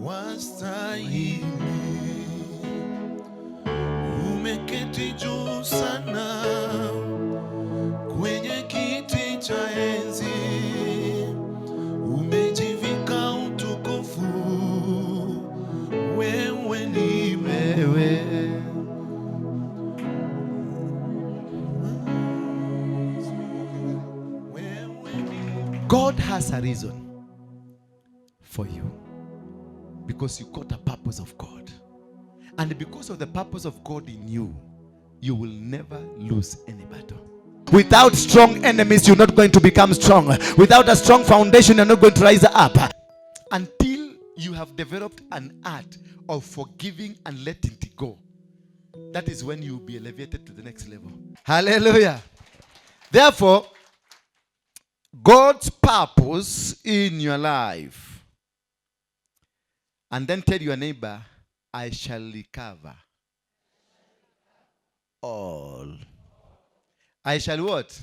Wastahili, umeketi juu sana kwenye kiti cha enzi, umejivika utukufu, wewe ni wewe. Wewe ni God has a reason for you because you got a purpose of God. And because of the purpose of God in you, you will never lose any battle. Without strong enemies, you're not going to become strong. Without a strong foundation, you're not going to rise up. Until you have developed an art of forgiving and letting it go, that is when you will be elevated to the next level. Hallelujah. Therefore, God's purpose in your life. And then tell your neighbor, "I shall recover all." I shall what?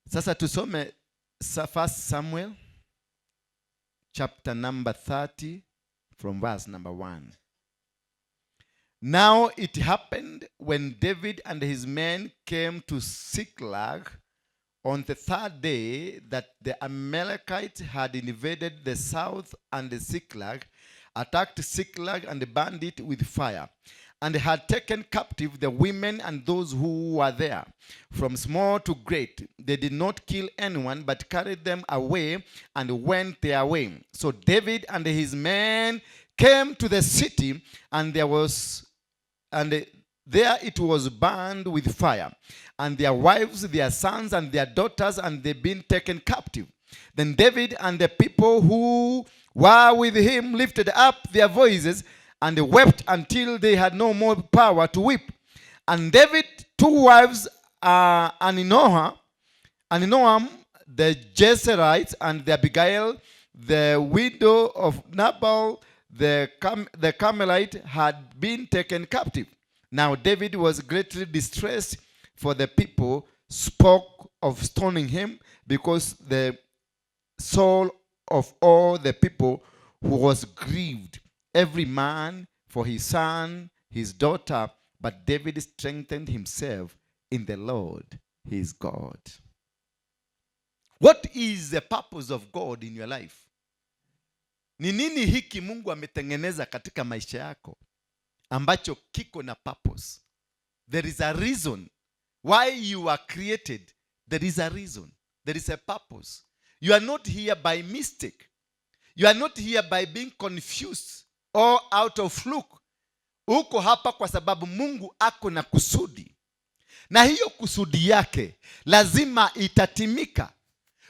Sasa tusome First Samuel chapter number 30 from verse number 1. Now it happened when David and his men came to Ziklag on the third day that the Amalekites had invaded the south and the Ziklag, attacked Ziklag and burned it with fire, and had taken captive the women and those who were there, from small to great. They did not kill anyone, but carried them away and went their way. So David and his men came to the city, and there it was burned with fire, and their wives, their sons, and their daughters, and they been taken captive. Then David and the people who were with him lifted up their voices and wept until they had no more power to weep. And David, two wives, Ahinoam, the Jezreelite, and the Abigail, the widow of Nabal, the Carmelite, had been taken captive. Now David was greatly distressed, for the people spoke of stoning him, because the soul of all the people who was grieved, every man for his son, his daughter. But David strengthened himself in the Lord his God. What is the purpose of God in your life? Ni nini hiki Mungu ametengeneza katika maisha yako ambacho kiko na purpose? There is a reason why you are created. There is a reason. There is a purpose. You are not here by mistake. You are not here by being confused or out of fluke. Uko hapa kwa sababu Mungu ako na kusudi, na hiyo kusudi yake lazima itatimika.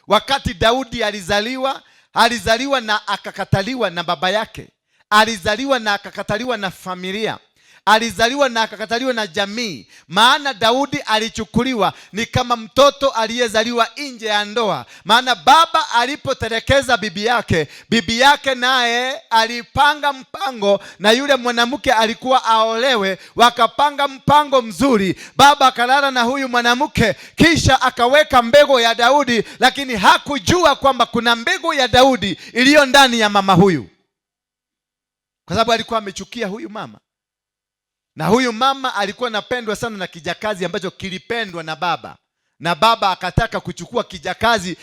Wakati Daudi alizaliwa, alizaliwa na akakataliwa na baba yake, alizaliwa na akakataliwa na familia, alizaliwa na akakataliwa na jamii. Maana Daudi alichukuliwa ni kama mtoto aliyezaliwa nje ya ndoa. Maana baba alipotelekeza bibi yake, bibi yake naye alipanga mpango na yule mwanamke alikuwa aolewe, wakapanga mpango mzuri. Baba akalala na huyu mwanamke, kisha akaweka mbegu ya Daudi, lakini hakujua kwamba kuna mbegu ya Daudi iliyo ndani ya mama huyu, kwa sababu alikuwa amechukia huyu mama na huyu mama alikuwa anapendwa sana na kijakazi ambacho kilipendwa na baba, na baba akataka kuchukua kijakazi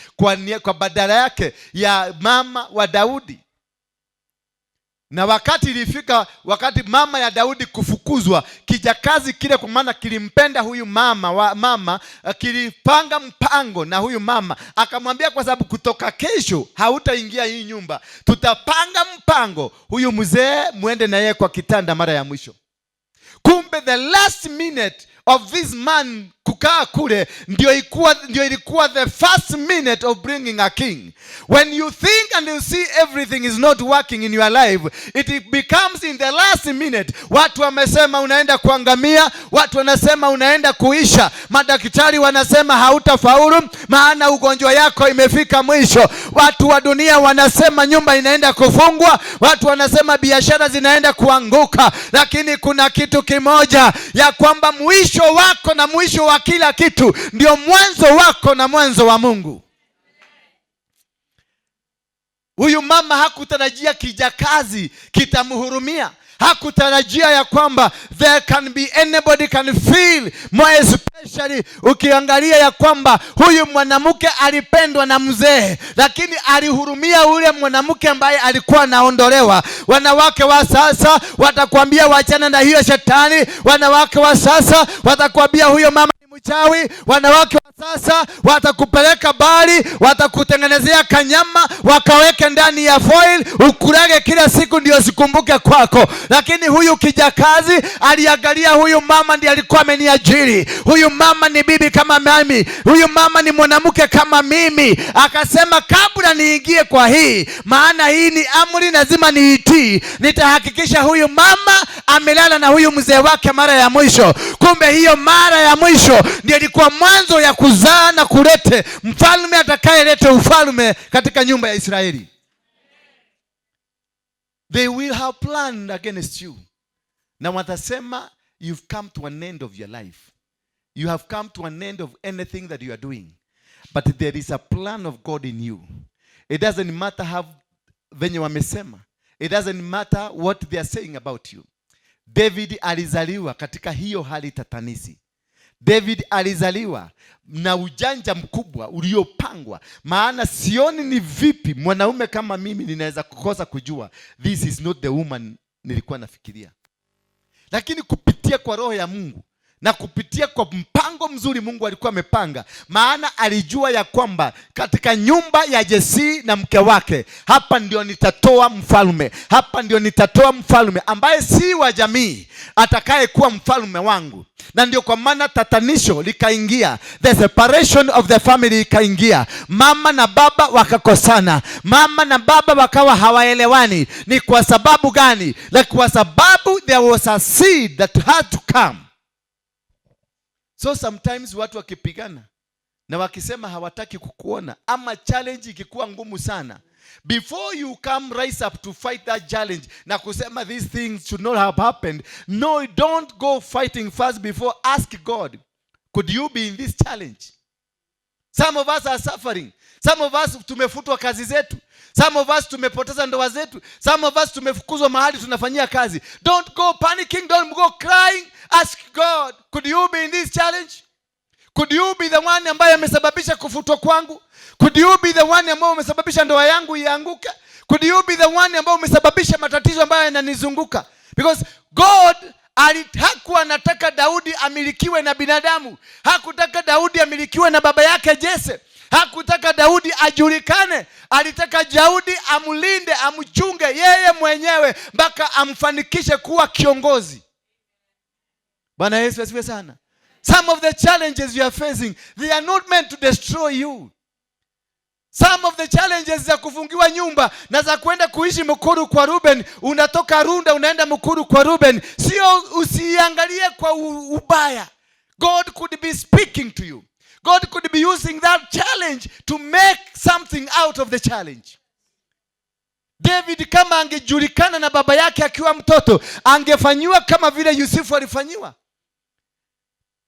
kwa badala yake ya mama wa Daudi. Na wakati ilifika wakati mama ya Daudi kufukuzwa, kijakazi kile, kwa maana kilimpenda huyu mama wa mama, kilipanga mpango na huyu mama, akamwambia, "Kwa sababu kutoka kesho hautaingia hii nyumba, tutapanga mpango, huyu mzee mwende na yeye kwa kitanda mara ya mwisho." Kumbe the last minute of this man kukaa kule ndio ilikuwa the first minute of bringing a king. When you think and you see everything is not working in your life, it becomes in the last minute. Watu wamesema unaenda kuangamia, watu wanasema unaenda kuisha, madaktari wanasema hautafaulu maana ugonjwa yako imefika mwisho, watu wa dunia wanasema nyumba inaenda kufungwa, watu wanasema biashara zinaenda kuanguka, lakini kuna kitu kimoja ya kwamba mwisho wako na mwisho wa kila kitu ndio mwanzo wako na mwanzo wa Mungu. Huyu mama hakutarajia kijakazi kitamhurumia. Hakutarajia ya kwamba there can be anybody can feel more, especially ukiangalia ya kwamba huyu mwanamke alipendwa na mzee, lakini alihurumia ule mwanamke ambaye alikuwa anaondolewa. Wanawake wa sasa watakwambia wachana na hiyo shetani. Wanawake wa sasa watakwambia huyo mama ni mchawi. Wanawake wa sasa watakupeleka bali, watakutengenezea kanyama wakaweke ndani ya foil ukulage kila siku ndio sikumbuke kwako. Lakini huyu kijakazi aliangalia, huyu mama ndiye alikuwa ameniajiri, huyu mama ni bibi kama mimi, huyu mama ni mwanamke kama mimi. Akasema kabla niingie kwa hii, maana hii ni amri, lazima niitii, nitahakikisha huyu mama amelala na huyu mzee wake mara ya mwisho. Kumbe hiyo mara ya mwisho ndio ilikuwa mwanzo ya kuzaa na kulete mfalme atakayeleta ufalme katika nyumba ya Israeli. They will have planned against you, na watasema you've come to an end of your life, you have come to an end of anything that you are doing, but there is a plan of God in you. It doesn't matter how venye wamesema, it doesn't matter what they are saying about you. David alizaliwa katika hiyo hali tatanishi. David alizaliwa na ujanja mkubwa uliopangwa, maana sioni ni vipi mwanaume kama mimi ninaweza kukosa kujua this is not the woman nilikuwa nafikiria. Lakini kupitia kwa Roho ya Mungu na kupitia kwa mpango mzuri Mungu alikuwa amepanga, maana alijua ya kwamba katika nyumba ya Jesse na mke wake, hapa ndio nitatoa mfalme, hapa ndio nitatoa mfalme ambaye si wa jamii, atakayekuwa mfalme wangu. Na ndio kwa maana tatanisho likaingia, the separation of the family ikaingia, mama na baba wakakosana, mama na baba wakawa hawaelewani. Ni kwa sababu gani? Like kwa sababu there was a seed that had to come. So sometimes watu wakipigana na wakisema hawataki kukuona, ama challenge ikikuwa ngumu sana, before you come rise up to fight that challenge na kusema these things should not have happened, no, don't go fighting first. Before, ask God, could you be in this challenge? Some of us are suffering. Some of us tumefutwa kazi zetu. Some of us tumepoteza ndoa zetu. Some of us tumefukuzwa mahali tunafanyia kazi. Don't go panicking, don't go crying. Ask God, could you be in this challenge? Could you be the one ambaye amesababisha kufutwa kwangu? Could you be the one ambaye umesababisha ndoa yangu ianguke? Could you be the one ambaye umesababisha matatizo ambayo yananizunguka? Because God hakuwa anataka Daudi amilikiwe na binadamu. Hakutaka Daudi amilikiwe na baba yake Jese. Hakutaka Daudi ajulikane. Alitaka Daudi amlinde, amchunge yeye mwenyewe mpaka amfanikishe kuwa kiongozi. Bwana Yesu asifiwe sana. Some of the challenges you are facing, they are not meant to destroy you. Some of the challenges za kufungiwa nyumba na za kwenda kuishi Mukuru kwa Ruben, unatoka Runda unaenda Mukuru kwa Ruben, sio, usiangalie kwa ubaya. God could be speaking to you. God could be using that challenge to make something out of the challenge. David kama angejulikana na baba yake akiwa mtoto, angefanyiwa kama vile Yusufu alifanyiwa.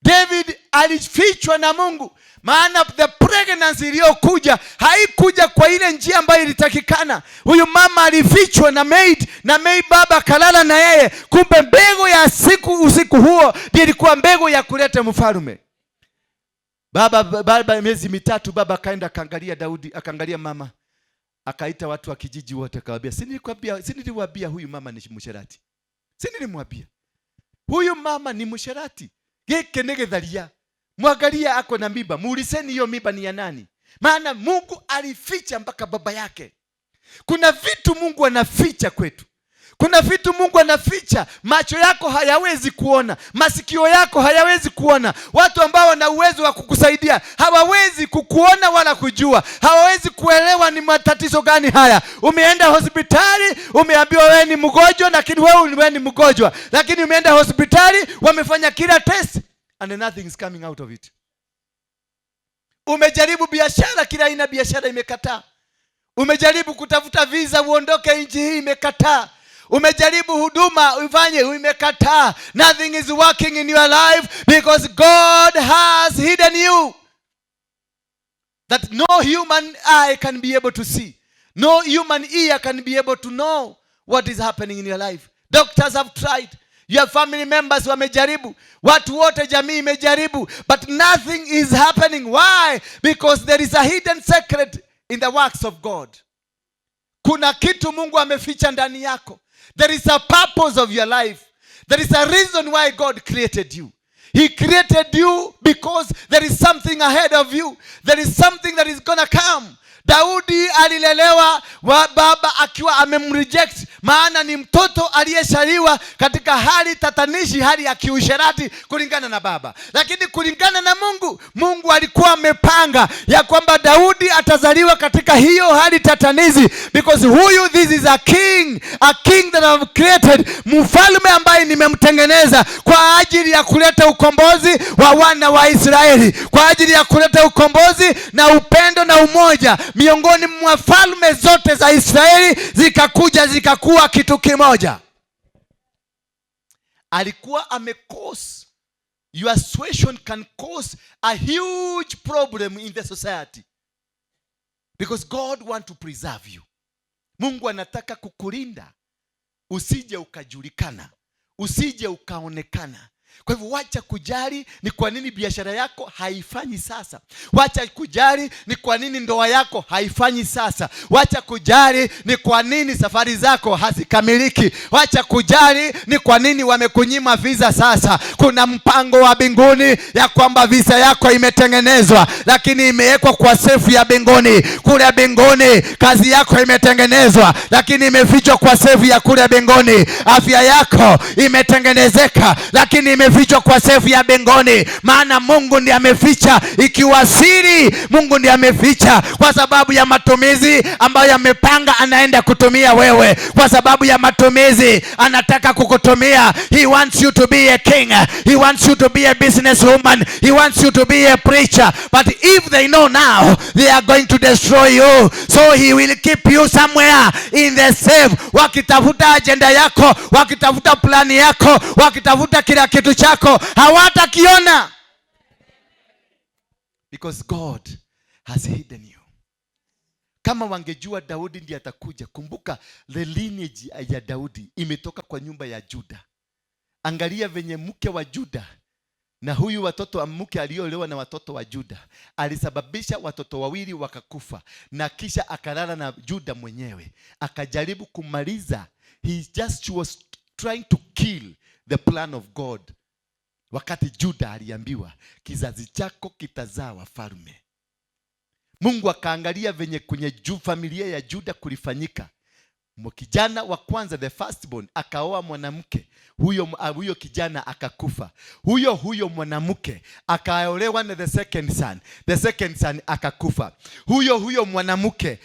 David alifichwa na Mungu, maana the pregnancy iliyokuja haikuja kwa ile njia ambayo ilitakikana. Huyu mama alifichwa na maid, na maid baba akalala na yeye. Kumbe mbegu ya siku usiku huo ndiyo ilikuwa mbegu ya kuleta mfalme. Baba miezi 3 baba akaenda akaangalia Daudi, akaangalia mama, akaita watu wa kijiji wote, akawaambia, si nilikwambia, si niliwaambia huyu mama ni msherati? Si nilimwambia huyu mama ni msherati? Gĩkĩ nĩ gĩtharia. Mwangalie ako na mimba, muulizeni hiyo mimba ni ya nani? Maana Mungu alificha mpaka baba yake. Kuna vitu Mungu anaficha kwetu. Kuna vitu Mungu anaficha, macho yako hayawezi kuona, masikio yako hayawezi kuona. Watu ambao wana uwezo wa kukusaidia hawawezi kukuona wala kujua, hawawezi kuelewa ni matatizo gani haya. Umeenda hospitali, umeambiwa wewe ni mgonjwa, lakini wewe ni mgonjwa, lakini umeenda hospitali, wamefanya kila test and nothing is coming out of it. Umejaribu biashara, kila aina biashara imekataa. Umejaribu kutafuta visa uondoke nchi hii, imekataa. Umejaribu huduma ufanye, imekataa. Nothing is working in your life because God has hidden you that no human eye can be able to see. No human ear can be able to know what is happening in your life. Doctors have tried, your family members wamejaribu, watu wote, jamii imejaribu, but nothing is happening. Why? Because there is a hidden secret in the works of God. Kuna kitu Mungu ameficha ndani yako. There is a purpose of your life. There is a reason why God created you. He created you because there is something ahead of you. There is something that is gonna come. Daudi alilelewa wa baba akiwa amemreject, maana ni mtoto aliyezaliwa katika hali tatanishi, hali ya kiusherati kulingana na baba. Lakini kulingana na Mungu, Mungu alikuwa amepanga ya kwamba Daudi atazaliwa katika hiyo hali tatanizi, because huyu, this is a king, a king that I have created, mfalme ambaye nimemtengeneza kwa ajili ya kuleta ukombozi wa wana wa Israeli, kwa ajili ya kuleta ukombozi na upendo na umoja miongoni mwa falme zote za Israeli, zikakuja zikakuwa kitu kimoja. Alikuwa amecause. Your situation can cause a huge problem in the society because God want to preserve you. Mungu anataka kukulinda usije ukajulikana, usije ukaonekana. Kwa hivyo wacha kujali ni kwa nini biashara yako haifanyi sasa. Wacha kujali ni kwa nini ndoa yako haifanyi sasa. Wacha kujali ni kwa nini safari zako hazikamiliki. Wacha kujali ni kwa nini wamekunyima visa sasa. Kuna mpango wa mbinguni ya kwamba visa yako imetengenezwa, lakini imewekwa kwa sefu ya mbinguni. Kule mbinguni kazi yako imetengenezwa, lakini imefichwa kwa sefu ya kule mbinguni. Afya yako imetengenezeka, lakini imefichwa kwa sefu ya mbinguni, maana Mungu ndiye ameficha. Ikiwa siri, Mungu ndiye ameficha kwa sababu ya matumizi ambayo amepanga anaenda kutumia wewe, kwa sababu ya matumizi anataka kukutumia. He wants you to be a king, he wants you to be a businesswoman, he wants you to be a preacher. But if they know now, they are going to destroy you, so he will keep you somewhere in the safe. Wakitafuta agenda yako, wakitafuta plani yako, wakitafuta kila kitu chako, hawatakiona because God has hidden you. Kama wangejua Daudi ndiye atakuja. Kumbuka the lineage ya Daudi imetoka kwa nyumba ya Juda. Angalia venye mke wa Juda na huyu watoto wa mke aliolewa na watoto wa Juda alisababisha watoto wawili wakakufa, na kisha akalala na Juda mwenyewe, akajaribu kumaliza. He just was trying to kill the plan of God. Wakati Juda aliambiwa, "Kizazi chako kitazaa wafalme." Mungu akaangalia venye kwenye familia ya Juda kulifanyika. Kijana wa kwanza, the firstborn, akaoa mwanamke huyo, huyo kijana akakufa. Huyo huyo mwanamke akaolewa na the second son, the second son akakufa. Huyo huyo mwanamke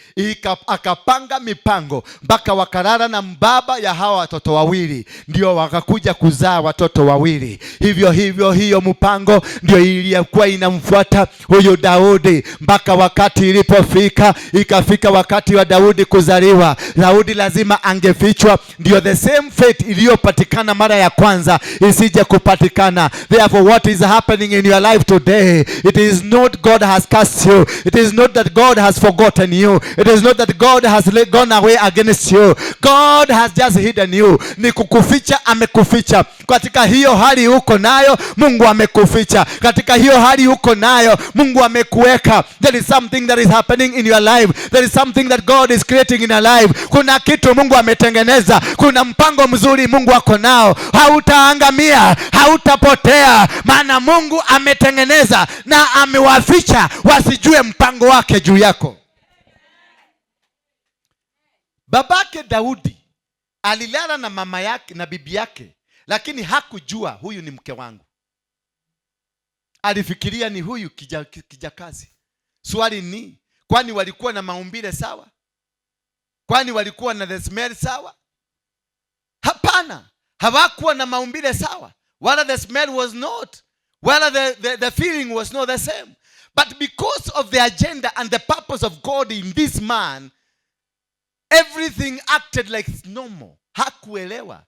akapanga mipango mpaka wakalala na baba ya hawa watoto wawili, ndio wakakuja kuzaa watoto wawili. Hivyo hivyo, hiyo mpango ndio iliyokuwa inamfuata huyu Daudi mpaka wakati ilipofika, ikafika wakati wa Daudi kuzaliwa. Daudi lazima angefichwa, ndio the same fate iliyopatikana mara ya kwanza isije kupatikana. Therefore, what is happening in your life today, it is not God has cast you, it is not that God has forgotten you, it is not that God has gone away against you. God has just hidden you. Ni kukuficha, amekuficha katika hiyo hali uko nayo. Mungu amekuficha katika hiyo hali uko nayo. Mungu amekuweka. There is something that is happening in your life. There is something that God is creating in your life. Kuna kitu Mungu ametengeneza, kuna mpango mzuri Mungu ako nao. Hautaangamia, hautapotea, maana Mungu ametengeneza na amewaficha wasijue mpango wake juu yako. Babake Daudi alilala na mama yake na bibi yake, lakini hakujua huyu ni mke wangu. Alifikiria ni huyu kijakazi. Swali ni, kwani walikuwa na maumbile sawa? Kwani walikuwa na the smell sawa? Hapana, hawakuwa na maumbile sawa, wala the smell was not, wala the feeling was not the same. But because of the agenda and the purpose of God in this man, everything acted like normal. Hakuelewa.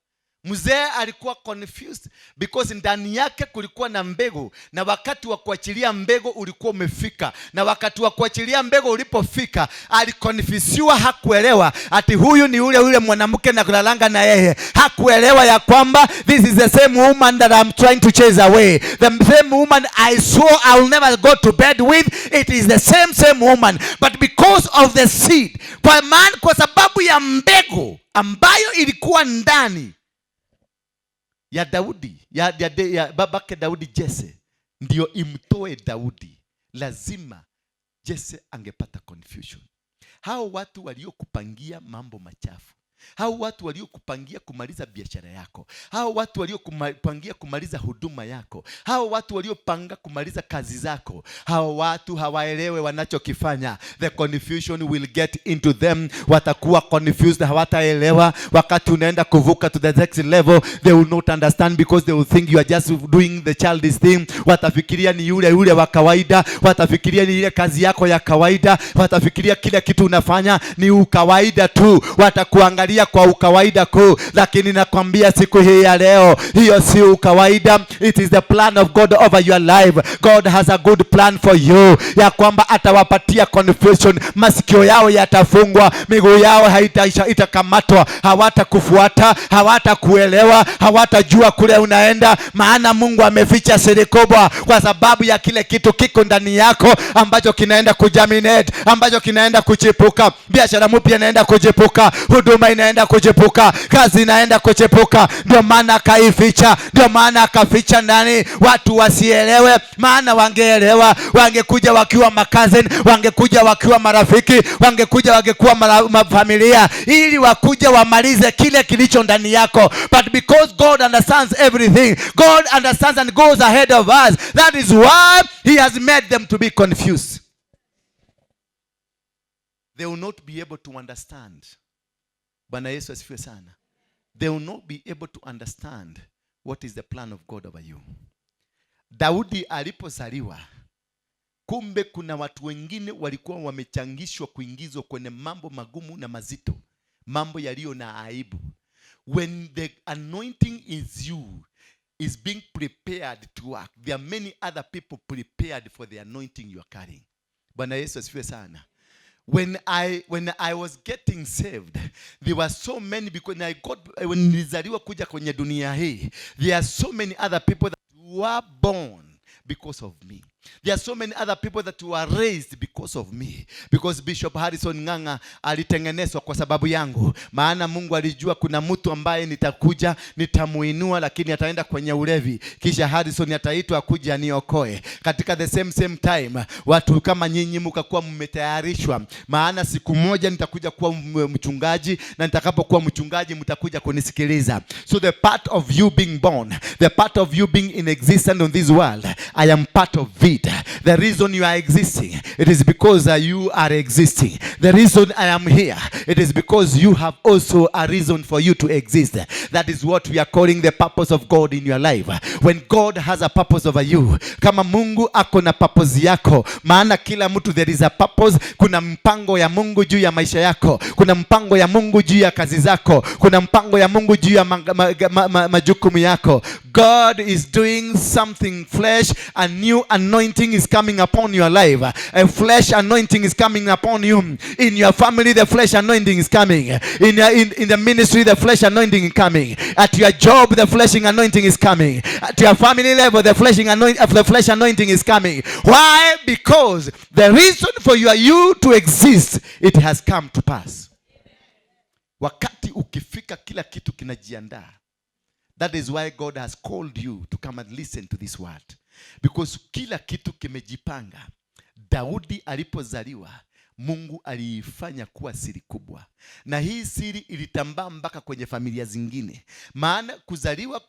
Mzee alikuwa confused because ndani yake kulikuwa na mbegu, na wakati wa kuachilia mbegu ulikuwa umefika. Na wakati wa kuachilia mbegu ulipofika, aliconfusiwa, hakuelewa ati huyu ni yule yule mwanamke na kulalanga na yeye. Hakuelewa ya kwamba this is the same woman that I'm trying to chase away, the same woman I swore I will never go to bed with. It is the same same woman, but because of the seed, kwa maana kwa sababu ya mbegu ambayo ilikuwa ndani ya Daudi, ya babake Daudi Jesse, ndio imtoe Daudi, lazima Jesse angepata confusion. Hao watu waliokupangia mambo machafu, hao watu waliokupangia kumaliza biashara yako, hao watu waliokupangia kumaliza huduma yako, hao watu waliopanga kumaliza kazi zako, hao watu hawaelewe wanachokifanya. The confusion will get into them, watakuwa confused, hawataelewa. Wakati unaenda kuvuka to the next level, they will not understand because they will think you are just doing the childish thing. Watafikiria ni yule yule wa kawaida, watafikiria ni ile kazi yako ya kawaida, watafikiria kila kitu unafanya ni ukawaida tu, watakuangalia kwa ukawaida kuu. Lakini nakwambia siku hii ya leo, hiyo si ukawaida. It is the plan of God over your life. God has a good plan for you, ya kwamba atawapatia confusion, masikio yao yatafungwa, miguu yao haita itakamatwa, hawatakufuata, hawatakuelewa, hawatajua kule unaenda, maana Mungu ameficha siri kubwa kwa sababu ya kile kitu kiko ndani yako ambacho kinaenda kugerminate, ambacho kinaenda kuchipuka. Biashara mpya inaenda kuchipuka, huduma inaenda kuchipuka, kazi inaenda kuchipuka. Ndio maana akaificha, ndio maana akaficha ndani watu wasielewe, maana wangeelewa wangekuja wakiwa macousin, wangekuja wakiwa marafiki, wangekuja wangekuwa mafamilia, ili wakuja wamalize kile kilicho ndani yako. But because God understands everything, God understands and goes ahead of us. That is why he has made them to be confused. They will not be able to understand. Bwana Yesu asifiwe sana. They will not be able to understand what is the plan of God over you. Daudi alipozaliwa, kumbe kuna watu wengine walikuwa wamechangishwa kuingizwa kwenye mambo magumu na mazito, mambo yaliyo na aibu. When the anointing is you is being prepared to work, there are many other people prepared for the anointing you are carrying. Bwana Yesu asifiwe sana. When I was getting saved, there were so many, because when nilizaliwa kuja kwenye dunia hii, there are so many other people that were born because of me. There are so many other people that were raised because of me, because Bishop Harrison Ng'ang'a alitengenezwa kwa sababu yangu, maana Mungu alijua kuna mtu ambaye nitakuja nitamuinua, lakini ataenda kwenye ulevi, kisha Harrison ataitwa akuja niokoe. Katika the same same time, watu kama nyinyi mkakuwa mmetayarishwa, maana siku moja nitakuja kuwa mchungaji, na nitakapokuwa mchungaji mtakuja kunisikiliza. So the part of you being born, the part of you being in existence on this world, I am part of it. The reason you are existing, it is because you are existing. The reason I am here, it is because you have also a reason for you to exist. That is what we are calling the purpose of God in your life. When God has a purpose over you, kama Mungu ako na purpose yako, maana kila mtu, there is a purpose. Kuna mpango ya Mungu juu ya maisha yako, kuna mpango ya Mungu juu ya kazi zako, kuna mpango ya Mungu juu ya majukumu yako. God is doing something fresh. A new anointing is coming upon your life. A fresh anointing is coming upon you. In your family, the fresh anointing is coming. In the ministry, the fresh anointing is coming. At your job, the fleshing anointing is coming. At your family level, the fresh anointing is coming. Why? Because the reason for you to exist, it has come to pass. Wakati ukifika, kila kitu kinajiandaa. That is why God has called you to come and listen to this word. Because kila kitu kimejipanga. Daudi alipozaliwa, Mungu aliifanya kuwa siri kubwa, na hii siri ilitambaa mpaka kwenye familia zingine. Maana kuzaliwa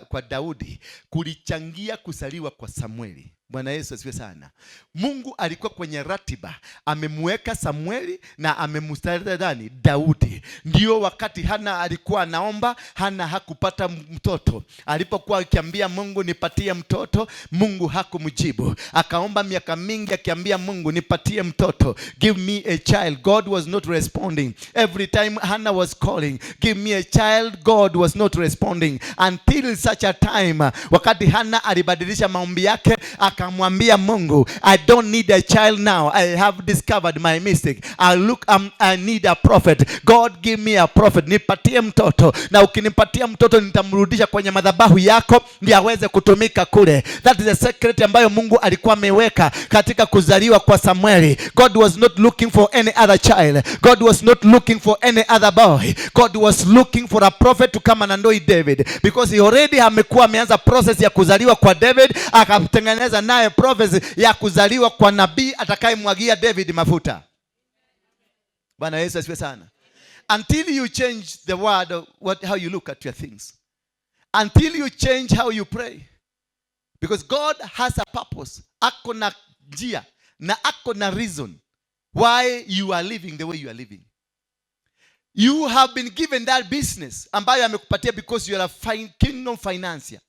kwa Daudi kulichangia kuzaliwa kwa Samueli. Bwana Yesu asifiwe sana. Mungu alikuwa kwenye ratiba, amemweka Samueli na amemstari Daudi. Ndio wakati Hana alikuwa anaomba, Hana hakupata mtoto. Alipokuwa akiambia Mungu, "Nipatie mtoto," Mungu hakumjibu. Akaomba miaka mingi akiambia Mungu, "Nipatie mtoto, give me a child." God was not responding. Every time Hannah was calling, "Give me a child," God was not responding until such a time wakati Hana alibadilisha maombi yake, akamwambia Mungu, "I don't need a child now. I have discovered my mistake. I need a prophet. God, give me a prophet. Nipatie mtoto, na ukinipatia mtoto nitamrudisha kwenye madhabahu yako ndiye aweze kutumika kule." That is the secret ambayo Mungu alikuwa ameweka katika kuzaliwa kwa Samueli. God was not looking for any other child. God was not looking for any other boy. God was looking for a prophet to come and anoint David, because he already amekuwa ameanza process ya kuzaliwa kwa David, akatengeneza naye prophecy ya kuzaliwa kwa nabii atakayemwagia David mafuta. Bwana Yesu asifiwe sana. Until you change the word of what, how you look at your things, until you change how you pray, because God has a purpose, ako na njia na ako na reason why you are living the way you are living. You have been given that business ambayo amekupatia because you are a kingdom financier.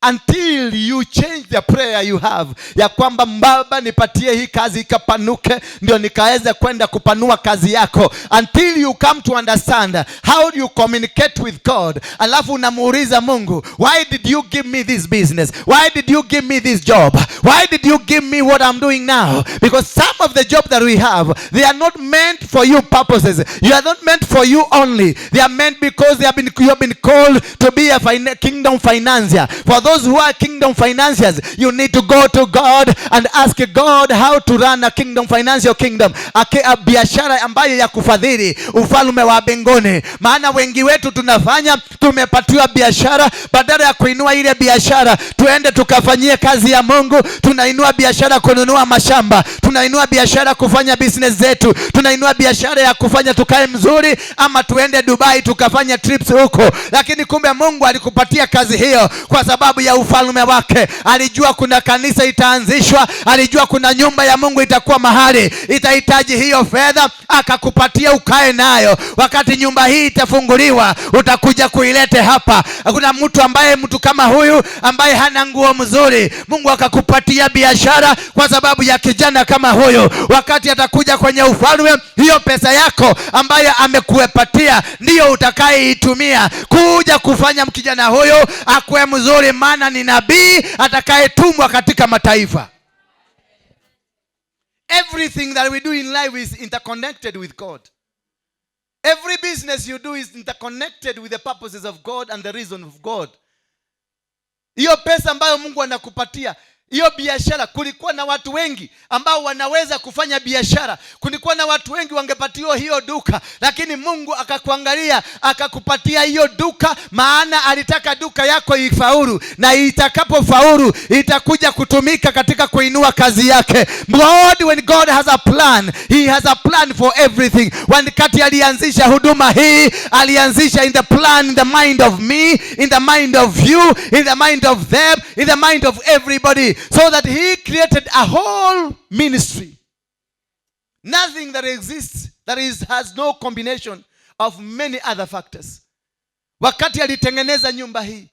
Until you change the prayer you have ya kwamba, "Baba, nipatie hii kazi ikapanuke ndio nikaweze kwenda kupanua kazi yako," until you come to understand how you communicate with God, alafu unamuuliza Mungu, "Why did you give me this business? Why did you give me this job? Why did you give me what I'm doing now?" Because some of the job that we have, they are not meant for you purposes. You are not meant for you only. They are meant because they have been you have been called to be a kingdom financier. For those who are kingdom financiers, you need to go to God and ask God how to run a kingdom financial kingdom, a biashara ambayo ya kufadhili ufalme wa mbinguni. Maana wengi wetu tunafanya, tumepatiwa biashara, badala ya kuinua ile biashara tuende tukafanyie kazi ya Mungu, tunainua biashara kununua mashamba, tunainua biashara kufanya business zetu, tunainua biashara ya kufanya tukae mzuri ama tuende Dubai tukafanya trips huko. Lakini kumbe Mungu alikupatia kazi hiyo kwa sababu ya ufalme wake. Alijua kuna kanisa itaanzishwa, alijua kuna nyumba ya Mungu itakuwa mahali itahitaji hiyo fedha, akakupatia ukae nayo. Wakati nyumba hii itafunguliwa, utakuja kuilete hapa. Kuna mtu ambaye, mtu kama huyu ambaye hana nguo mzuri, Mungu akakupatia biashara kwa sababu ya kijana kama huyu. Wakati atakuja kwenye ufalme, hiyo pesa yako ambayo amekupatia ndiyo utakayeitumia kuja kufanya kijana huyu akuwe mzuri, maana ni nabii atakayetumwa katika mataifa. Everything that we do in life is interconnected with God. Every business you do is interconnected with the purposes of God and the reason of God. Hiyo pesa ambayo Mungu anakupatia, hiyo biashara, kulikuwa na watu wengi ambao wanaweza kufanya biashara, kulikuwa na watu wengi wangepatiwa hiyo duka, lakini Mungu akakuangalia, akakupatia hiyo duka, maana alitaka duka yako ifaulu, na itakapofaulu itakuja kutumika katika kuinua kazi yake. God, when God has a plan, he has a plan for everything. Wakati alianzisha huduma hii, alianzisha in the plan, in the mind of me, in the mind of you, in the mind of them, in the mind of everybody, so that he created a whole ministry. Nothing that exists that is has no combination of many other factors. Wakati alitengeneza nyumba hii,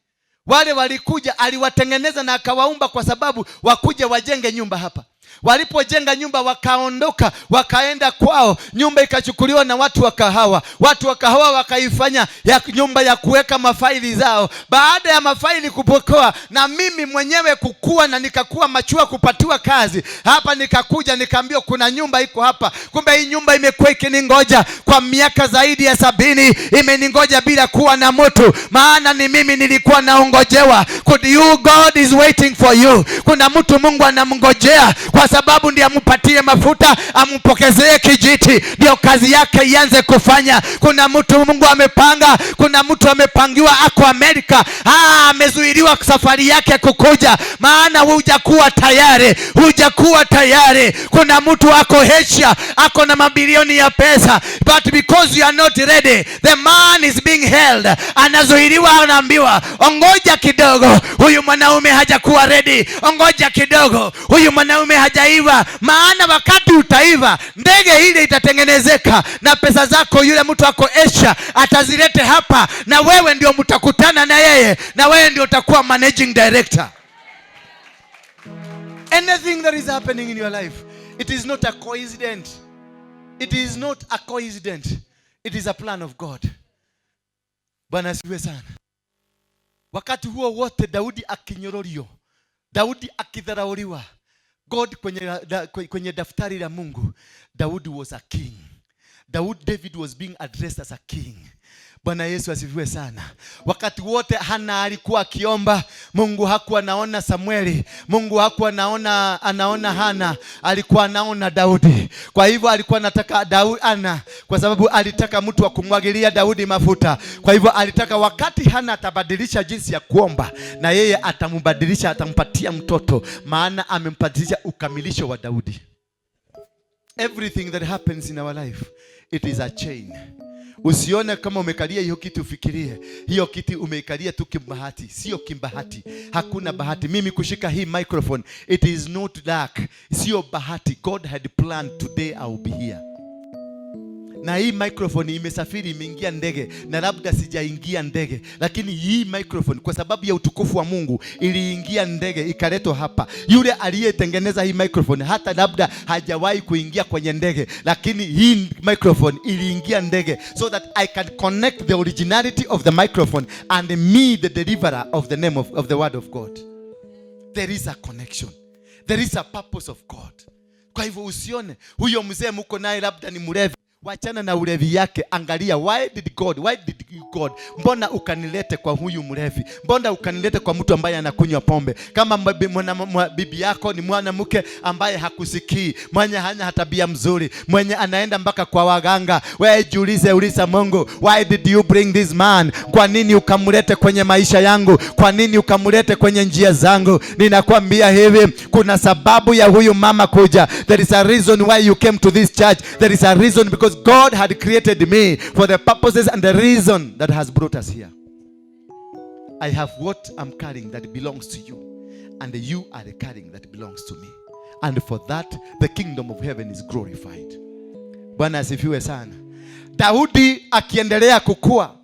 wale walikuja, aliwatengeneza na akawaumba kwa sababu wakuja wajenge nyumba hapa. Walipojenga nyumba wakaondoka, wakaenda kwao. Nyumba ikachukuliwa na watu wa kahawa. Watu wa kahawa wakaifanya ya nyumba ya kuweka mafaili zao. Baada ya mafaili kupokewa na mimi mwenyewe kukua na nikakuwa machua kupatiwa kazi hapa, nikakuja nikaambiwa kuna nyumba iko hapa. Kumbe hii nyumba imekuwa ikiningoja kwa miaka zaidi ya 70, imeningoja bila kuwa na mtu, maana ni mimi nilikuwa naongojewa. Could you, God is waiting for you. Kuna mtu Mungu anamngojea kwa kwa sababu ndiye ampatie mafuta, ampokezee kijiti, ndio kazi yake ianze kufanya. Kuna mtu Mungu amepanga, kuna mtu amepangiwa ako Amerika, amezuiliwa safari yake kukuja, maana hujakuwa tayari, hujakuwa tayari. Kuna mtu ako Asia, ako na mabilioni ya pesa, but because you are not ready, the man is being held. Anazuiliwa, anaambiwa ongoja kidogo, huyu mwanaume hajakuwa ready, ongoja kidogo, huyu mwanaume hajaiva. Maana wakati utaiva, ndege ile itatengenezeka na pesa zako yule mtu ako Asia atazilete hapa, na wewe ndio mtakutana na yeye, na wewe ndio utakuwa managing director. Anything that is happening in your life, it is not a coincidence. It is not a coincidence. It is a plan of God. Bwana asifiwe sana. Wakati huo wote Daudi akinyororio, Daudi akidharauliwa, God kwenye daftari la Mungu, Daudi was a king. David was being addressed as a king. Bwana Yesu asifiwe sana. Wakati wote Hana alikuwa akiomba, Mungu hakuwa anaona Samueli, Mungu hakuwa anaona Hana, alikuwa anaona Daudi. Kwa hivyo alikuwa anataka Daudi Ana, kwa sababu alitaka mtu wa kumwagilia Daudi mafuta. Kwa hivyo alitaka wakati Hana atabadilisha jinsi ya kuomba, na yeye atambadilisha, atampatia mtoto, maana amempadilisha ukamilisho wa Daudi. Everything that happens in our life, it is a chain. Usione kama umekalia hiyo kiti ufikirie hiyo kiti umeikalia tu kimbahati. Sio kimbahati, hakuna bahati. Mimi kushika hii microphone, it is not luck, sio bahati. God had planned today I will be here. Na hii microphone imesafiri, imeingia ndege, na labda sijaingia ndege, lakini hii microphone kwa sababu ya utukufu wa Mungu iliingia ndege ikaletwa hapa. Yule aliyetengeneza hii microphone hata labda hajawahi kuingia kwenye ndege, lakini hii microphone iliingia ndege so that I can connect the originality of the microphone and me, the deliverer of the name of the word of God. There is a connection. There is a purpose of God. Kwa hivyo usione huyo mzee muko naye labda ni mlevi. Wachana na ulevi yake, angalia why did God, mbona ukanilete kwa huyu mlevi? Mbona ukanilete kwa mtu ambaye anakunywa pombe? Kama bibi yako ni mwanamke ambaye hakusikii, mwenye hana tabia mzuri, mwenye anaenda mpaka kwa waganga, wewe jiulize, uliza Mungu, why did you bring this man? Kwa nini ukamlete kwenye maisha yangu? Kwa nini ukamlete kwenye njia zangu? Ninakwambia hivi, kuna sababu ya huyu mama kuja. There is a reason why you came to this church. There is a reason, because God had created me for the purposes and the reason that has brought us here. I have what I'm carrying that belongs to you, and you are the carrying that belongs to me. And for that, the kingdom of heaven is glorified. Bwana asifiwe sana. Daudi akiendelea kukua,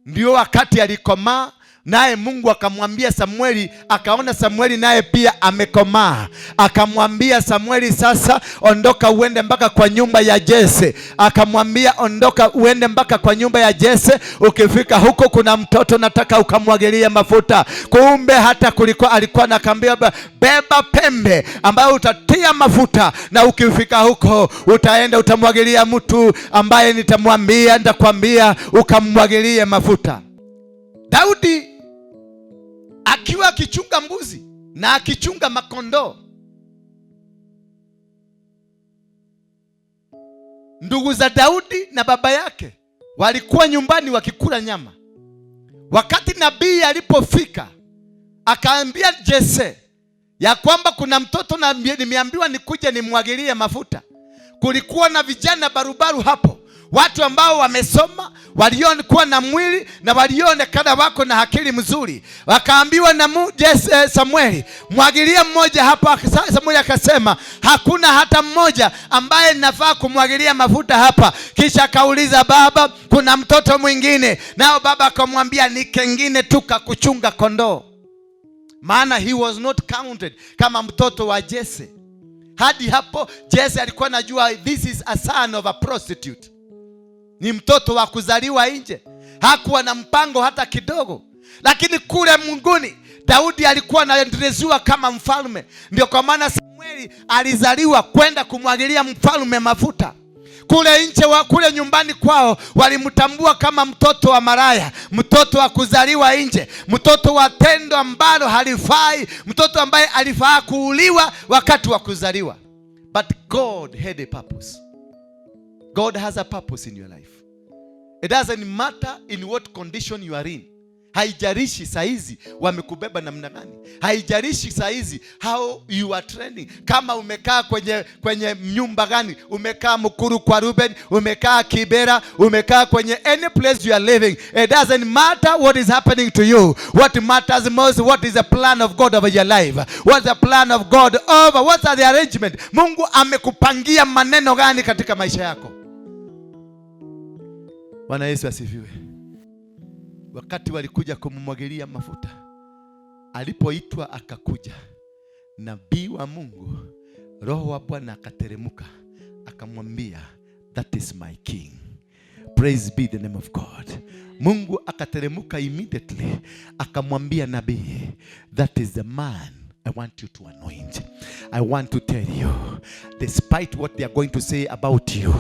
ndio wakati alikomaa, naye Mungu akamwambia Samueli, akaona Samueli naye pia amekomaa, akamwambia Samueli, sasa ondoka uende mpaka kwa nyumba ya Jese. Akamwambia, ondoka uende mpaka kwa nyumba ya Jese, ukifika huko kuna mtoto nataka ukamwagilie mafuta. Kumbe hata kulikuwa alikuwa anakamwambia, beba pembe ambayo utatia mafuta, na ukifika huko utaenda utamwagilia mtu ambaye nitamwambia, nitakwambia ukamwagilie mafuta. Daudi akiwa akichunga mbuzi na akichunga makondoo, ndugu za Daudi na baba yake walikuwa nyumbani wakikula nyama. Wakati nabii alipofika, akaambia Jese ya kwamba kuna mtoto na nimeambiwa nikuje nimwagilie mafuta. Kulikuwa na vijana barubaru hapo, watu ambao wamesoma, waliokuwa na mwili na walioonekana wako na akili mzuri. Wakaambiwa na Jese, Samueli, mwagilie mmoja hapo. Samueli akasema hakuna hata mmoja ambaye nafaa kumwagilia mafuta hapa. Kisha akauliza, baba, kuna mtoto mwingine? Nao baba akamwambia ni kengine tu kakuchunga kondoo. Maana he was not counted kama mtoto wa Jese. Hadi hapo Jese alikuwa anajua this is a son of a prostitute, ni mtoto wa kuzaliwa nje. Hakuwa na mpango hata kidogo. Lakini kule munguni Daudi alikuwa anaendelezwa kama mfalme. Ndio kwa maana Samueli alizaliwa kwenda kumwagilia mfalme mafuta. Kule nje kule nyumbani kwao walimtambua kama mtoto wa maraya, mtoto wa kuzaliwa nje, mtoto wa tendo ambalo halifai, mtoto ambaye alifaa kuuliwa wakati wa kuzaliwa. But God had a purpose. God has a purpose in your life. It doesn't matter in what condition you are in. Haijalishi saizi wamekubeba namna gani, haijalishi saizi how you are trending, kama umekaa kwenye nyumba gani, umekaa Mukuru kwa Ruben, umekaa Kibera, umekaa kwenye any place you are living. It doesn't matter what is happening to you. What matters most, what is the plan of God over your life? What's the plan of God over? What are the arrangement? Mungu amekupangia maneno gani katika maisha yako? Bwana Yesu asifiwe. Wakati walikuja kumumwagilia mafuta, alipoitwa akakuja, nabii wa Mungu, Roho wa Bwana akateremuka, akamwambia, "That is my king." Praise be the name of God. Mungu akateremuka immediately, akamwambia nabii, "That is the man I want you to anoint." I want to tell you, despite what they are going to say about you,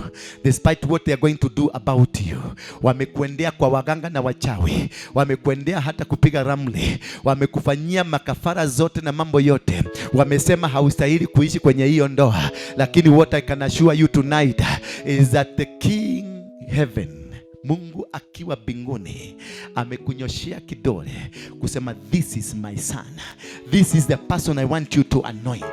despite what they are going to do about you, wamekuendea kwa waganga na wachawi, wamekuendea hata kupiga ramli, wamekufanyia makafara zote na mambo yote, wamesema haustahili kuishi kwenye hiyo ndoa, lakini what I can assure you tonight is that the King heaven, Mungu akiwa mbinguni, amekunyoshea kidole kusema, "This is my son, this is the person I want you to anoint."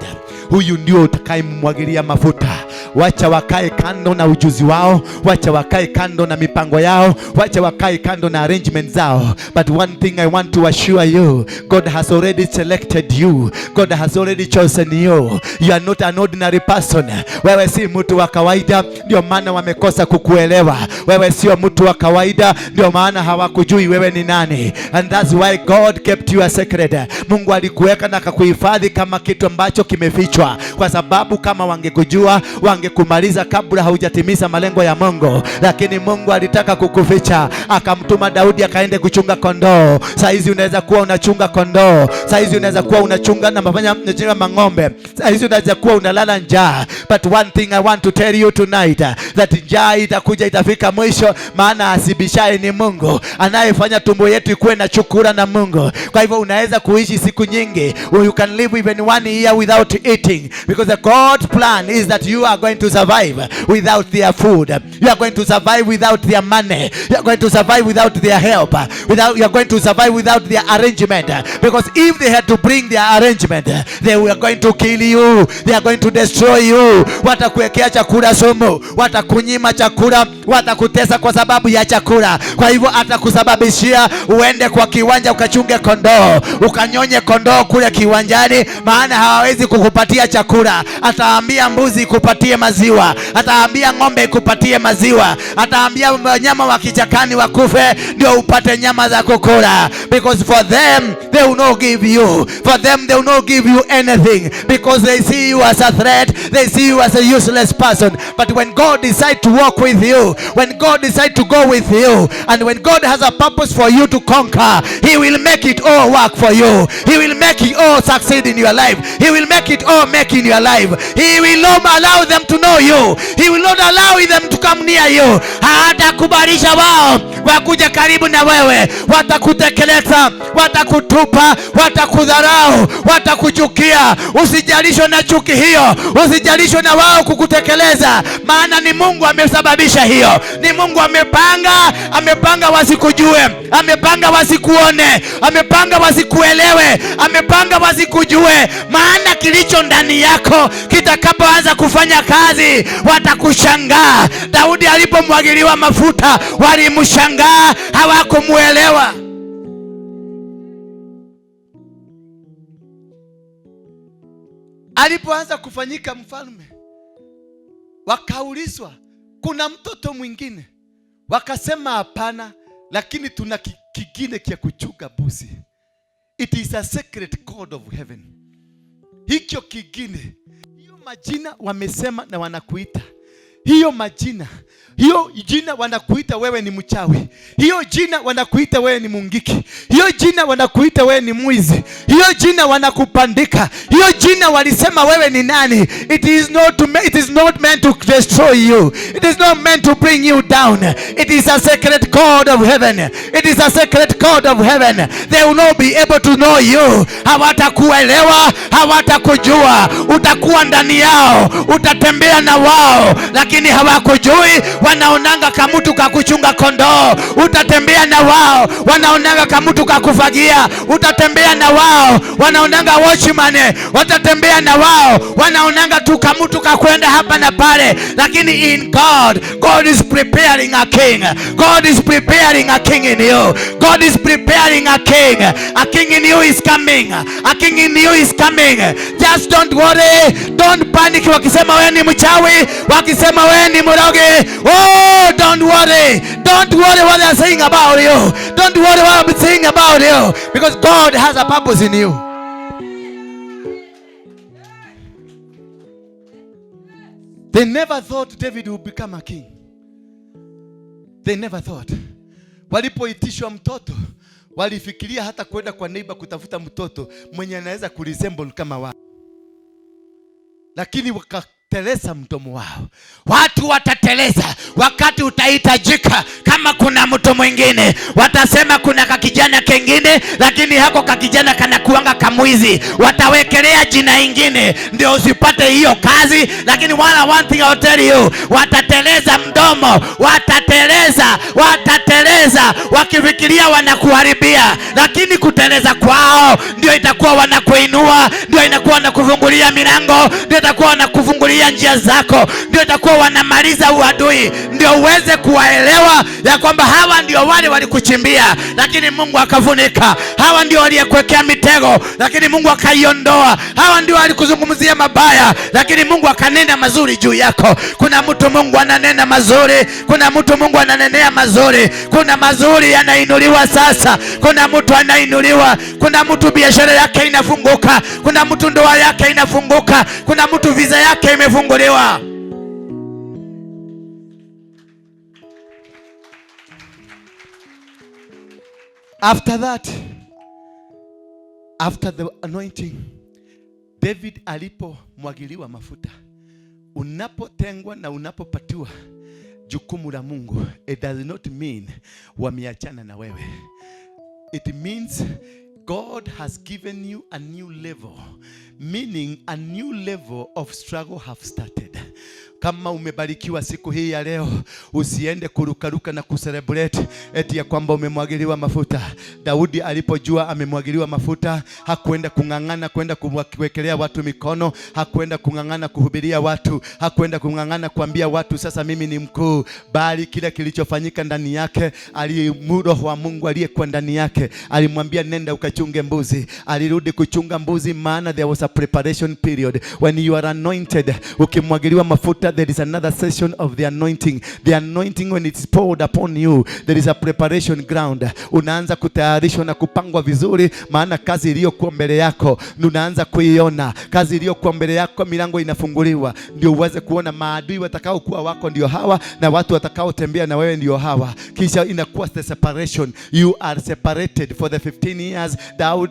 Huyu ndio utakayemwagilia mafuta. Wacha wakae kando na ujuzi wao, wacha wakae kando na mipango yao, wacha wakae kando na arrangement zao. But one thing I want to assure you, God has already selected you. God has already chosen you. You are not an ordinary person. Wewe si mtu wa kawaida, ndio maana wamekosa kukuelewa. Wewe sio mtu wa kawaida, ndio maana hawakujui wewe ni nani. And that's why God kept you a secret. Mungu alikuweka na akakuhifadhi kama kitu ambacho kimefichwa, kwa sababu kama wangekujua wangekumaliza kabla haujatimiza malengo ya Mungu. Lakini Mungu alitaka kukuficha, akamtuma Daudi akaende kuchunga kondoo. Saizi unaweza kuwa unachunga kondoo, saizi unaweza kuwa unachunga na mafanya unachunga mang'ombe, saizi unaweza kuwa unalala njaa. But one thing I want to tell you tonight, that njaa itakuja, itafika mwisho, maana ashibishaye ni Mungu, anayefanya tumbo yetu ikuwe na chakula na Mungu. Kwa hivyo unaweza kuishi siku nyingi, you can live even one year without eating, because the God's plan is that you are going to survive without their food, you are going to survive without their money, you are going to survive without their help, without you are going to survive without their arrangement. Because if they had to bring their arrangement, they were going to kill you, they are going to destroy you. Watakuwekea chakula sumu, watakunyima chakula, watakutesa kwa sababu ya chakula. Kwa hivyo atakusababishia uende kwa kiwanja ukachunge kondoo, ukanyonye kondoo kule kiwanjani, maana hawawezi kukupatia chakula. Ataambia mbuzi ikupatie maziwa, ataambia ng'ombe ikupatie maziwa, ataambia wanyama wa kichakani wakufe ndio upate nyama za kukula. Because for them they will not give you, for them they will not give you anything, because they see you as a threat, they see you as a useless person. But when God decide to walk with you, when God decide to go with you, and when God has a purpose for you to conquer, he will make it all work for you. He will make it all succeed in your life. He will make it all make in your life. He will not allow them to know you. He will not allow them to come near you. Hatakubalisha wao wakuja karibu na wewe. Watakutekeleza, watakutupa, watakudharau, watakuchukia. Usijalishwe na chuki hiyo, usijalishwe na wao kukutekeleza, maana ni Mungu amesababisha hiyo. Ni Mungu amepanga, amepanga wasikujue, amepanga wasikuone, amepanga wasikuelewe, amepanga wasikujue. Maana kilicho ndani yako kitakapoanza kufanya kazi watakushangaa. Daudi alipomwagiliwa mafuta walimshangaa, hawakumuelewa. Alipoanza kufanyika mfalme, wakaulizwa kuna mtoto mwingine, wakasema hapana, lakini tuna kingine kia kuchunga mbuzi. It is a secret code of heaven. Hicho kingine, hiyo majina wamesema na wanakuita, Hiyo majina, hiyo jina wanakuita wewe ni mchawi, hiyo jina wanakuita wewe ni mungiki, hiyo jina wanakuita wewe ni mwizi, hiyo jina wanakupandika, hiyo jina walisema wewe ni nani. It is not meant to destroy you. It is not meant to bring you down. It is a secret code of heaven. It is a secret code of heaven. They will not be able to know you. Hawatakuelewa, hawatakujua. Utakuwa ndani yao, utatembea na wao, lakini hawakujui. Wanaonanga kamutu kakuchunga kondoo. Utatembea na wao, wanaonanga kamutu kakufagia. Utatembea na wao, wanaonanga watchman. Watatembea na wao, wanaonanga tu kamutu kakwenda hapa na pale. Lakini in God, God is preparing a king. God is preparing a king in you. God is preparing a king. A king in you is coming. A king in you is coming. Just don't worry. Don't panic. Wakisema wewe ni mchawi, wakisema wewe ni mroge. Oh, don't worry. Don't worry what they are saying about you. Don't worry what I'm saying about you. Because God has a purpose in you. They never thought David would become a king. They never thought. Walipoitishwa mtoto, walifikiria hata kwenda kwa neighbor kutafuta mtoto mwenye anaweza kuresemble kama wao. Lakini wakateleza mdomo wao. Watu watateleza wakati utahitajika. Kama kuna mtu mwingine watasema kuna kakijana kengine, lakini hako kakijana kanakuanga kamwizi. Watawekelea jina ingine ndio usipate hiyo kazi. Lakini wala one thing I'll tell you, watateleza mdomo, watateleza, watateleza wakifikiria wanakuharibia, lakini kuteleza kwao ndio itakuwa wanakuinua, ndio inakuwa wanakufungulia milango, ndio itakuwa wanakufungulia njia zako, ndio itakuwa wanamaliza uadui, ndio uweze kuwaelewa ya kwamba hawa ndio wale walikuchimbia, lakini Mungu akafunika. Hawa ndio waliyekuwekea mitego, lakini Mungu akaiondoa. Hawa ndio walikuzungumzia mabaya, lakini Mungu akanena mazuri juu yako. Kuna mtu Mungu ananena mazuri, kuna mtu Mungu ananenea mazuri, kuna mazuri yanainuliwa sasa. Kuna mtu anainuliwa, kuna mtu biashara yake inafunguka, kuna mtu ndoa yake inafunguka, kuna mtu visa yake imefunguliwa. After that, after the anointing, David alipomwagiliwa mafuta, unapotengwa na unapopatiwa jukumu la Mungu, it does not mean wameachana na wewe. It means God has given you a new level, meaning a new level of struggle have started. Kama umebarikiwa siku hii ya leo, usiende kurukaruka na kucelebrate eti ya kwamba umemwagiliwa mafuta. Daudi alipojua amemwagiliwa mafuta, hakuenda kung'ang'ana kwenda kuwekelea watu mikono, hakuenda kung'ang'ana kuhubiria watu, hakuenda kung'ang'ana kuambia watu sasa mimi ni mkuu, bali kile kilichofanyika ndani yake, Roho wa Mungu aliyekuwa ndani yake alimwambia nenda ukachunge mbuzi. Alirudi kuchunga mbuzi, maana there was a preparation period. When you are anointed, ukimwagiliwa mafuta, there is another session of the anointing. The anointing, when it's poured upon you, there is a preparation ground. Unaanza kutayarishwa na kupangwa vizuri, maana kazi iliyokuwa mbele yako unaanza kuiona. Kazi iliyokuwa mbele yako, milango inafunguliwa, ndio uweze kuona maadui watakaokuwa wako ndio hawa, na watu watakaotembea na wewe ndio hawa. Kisha inakuwa the separation. You are separated for the 15 years.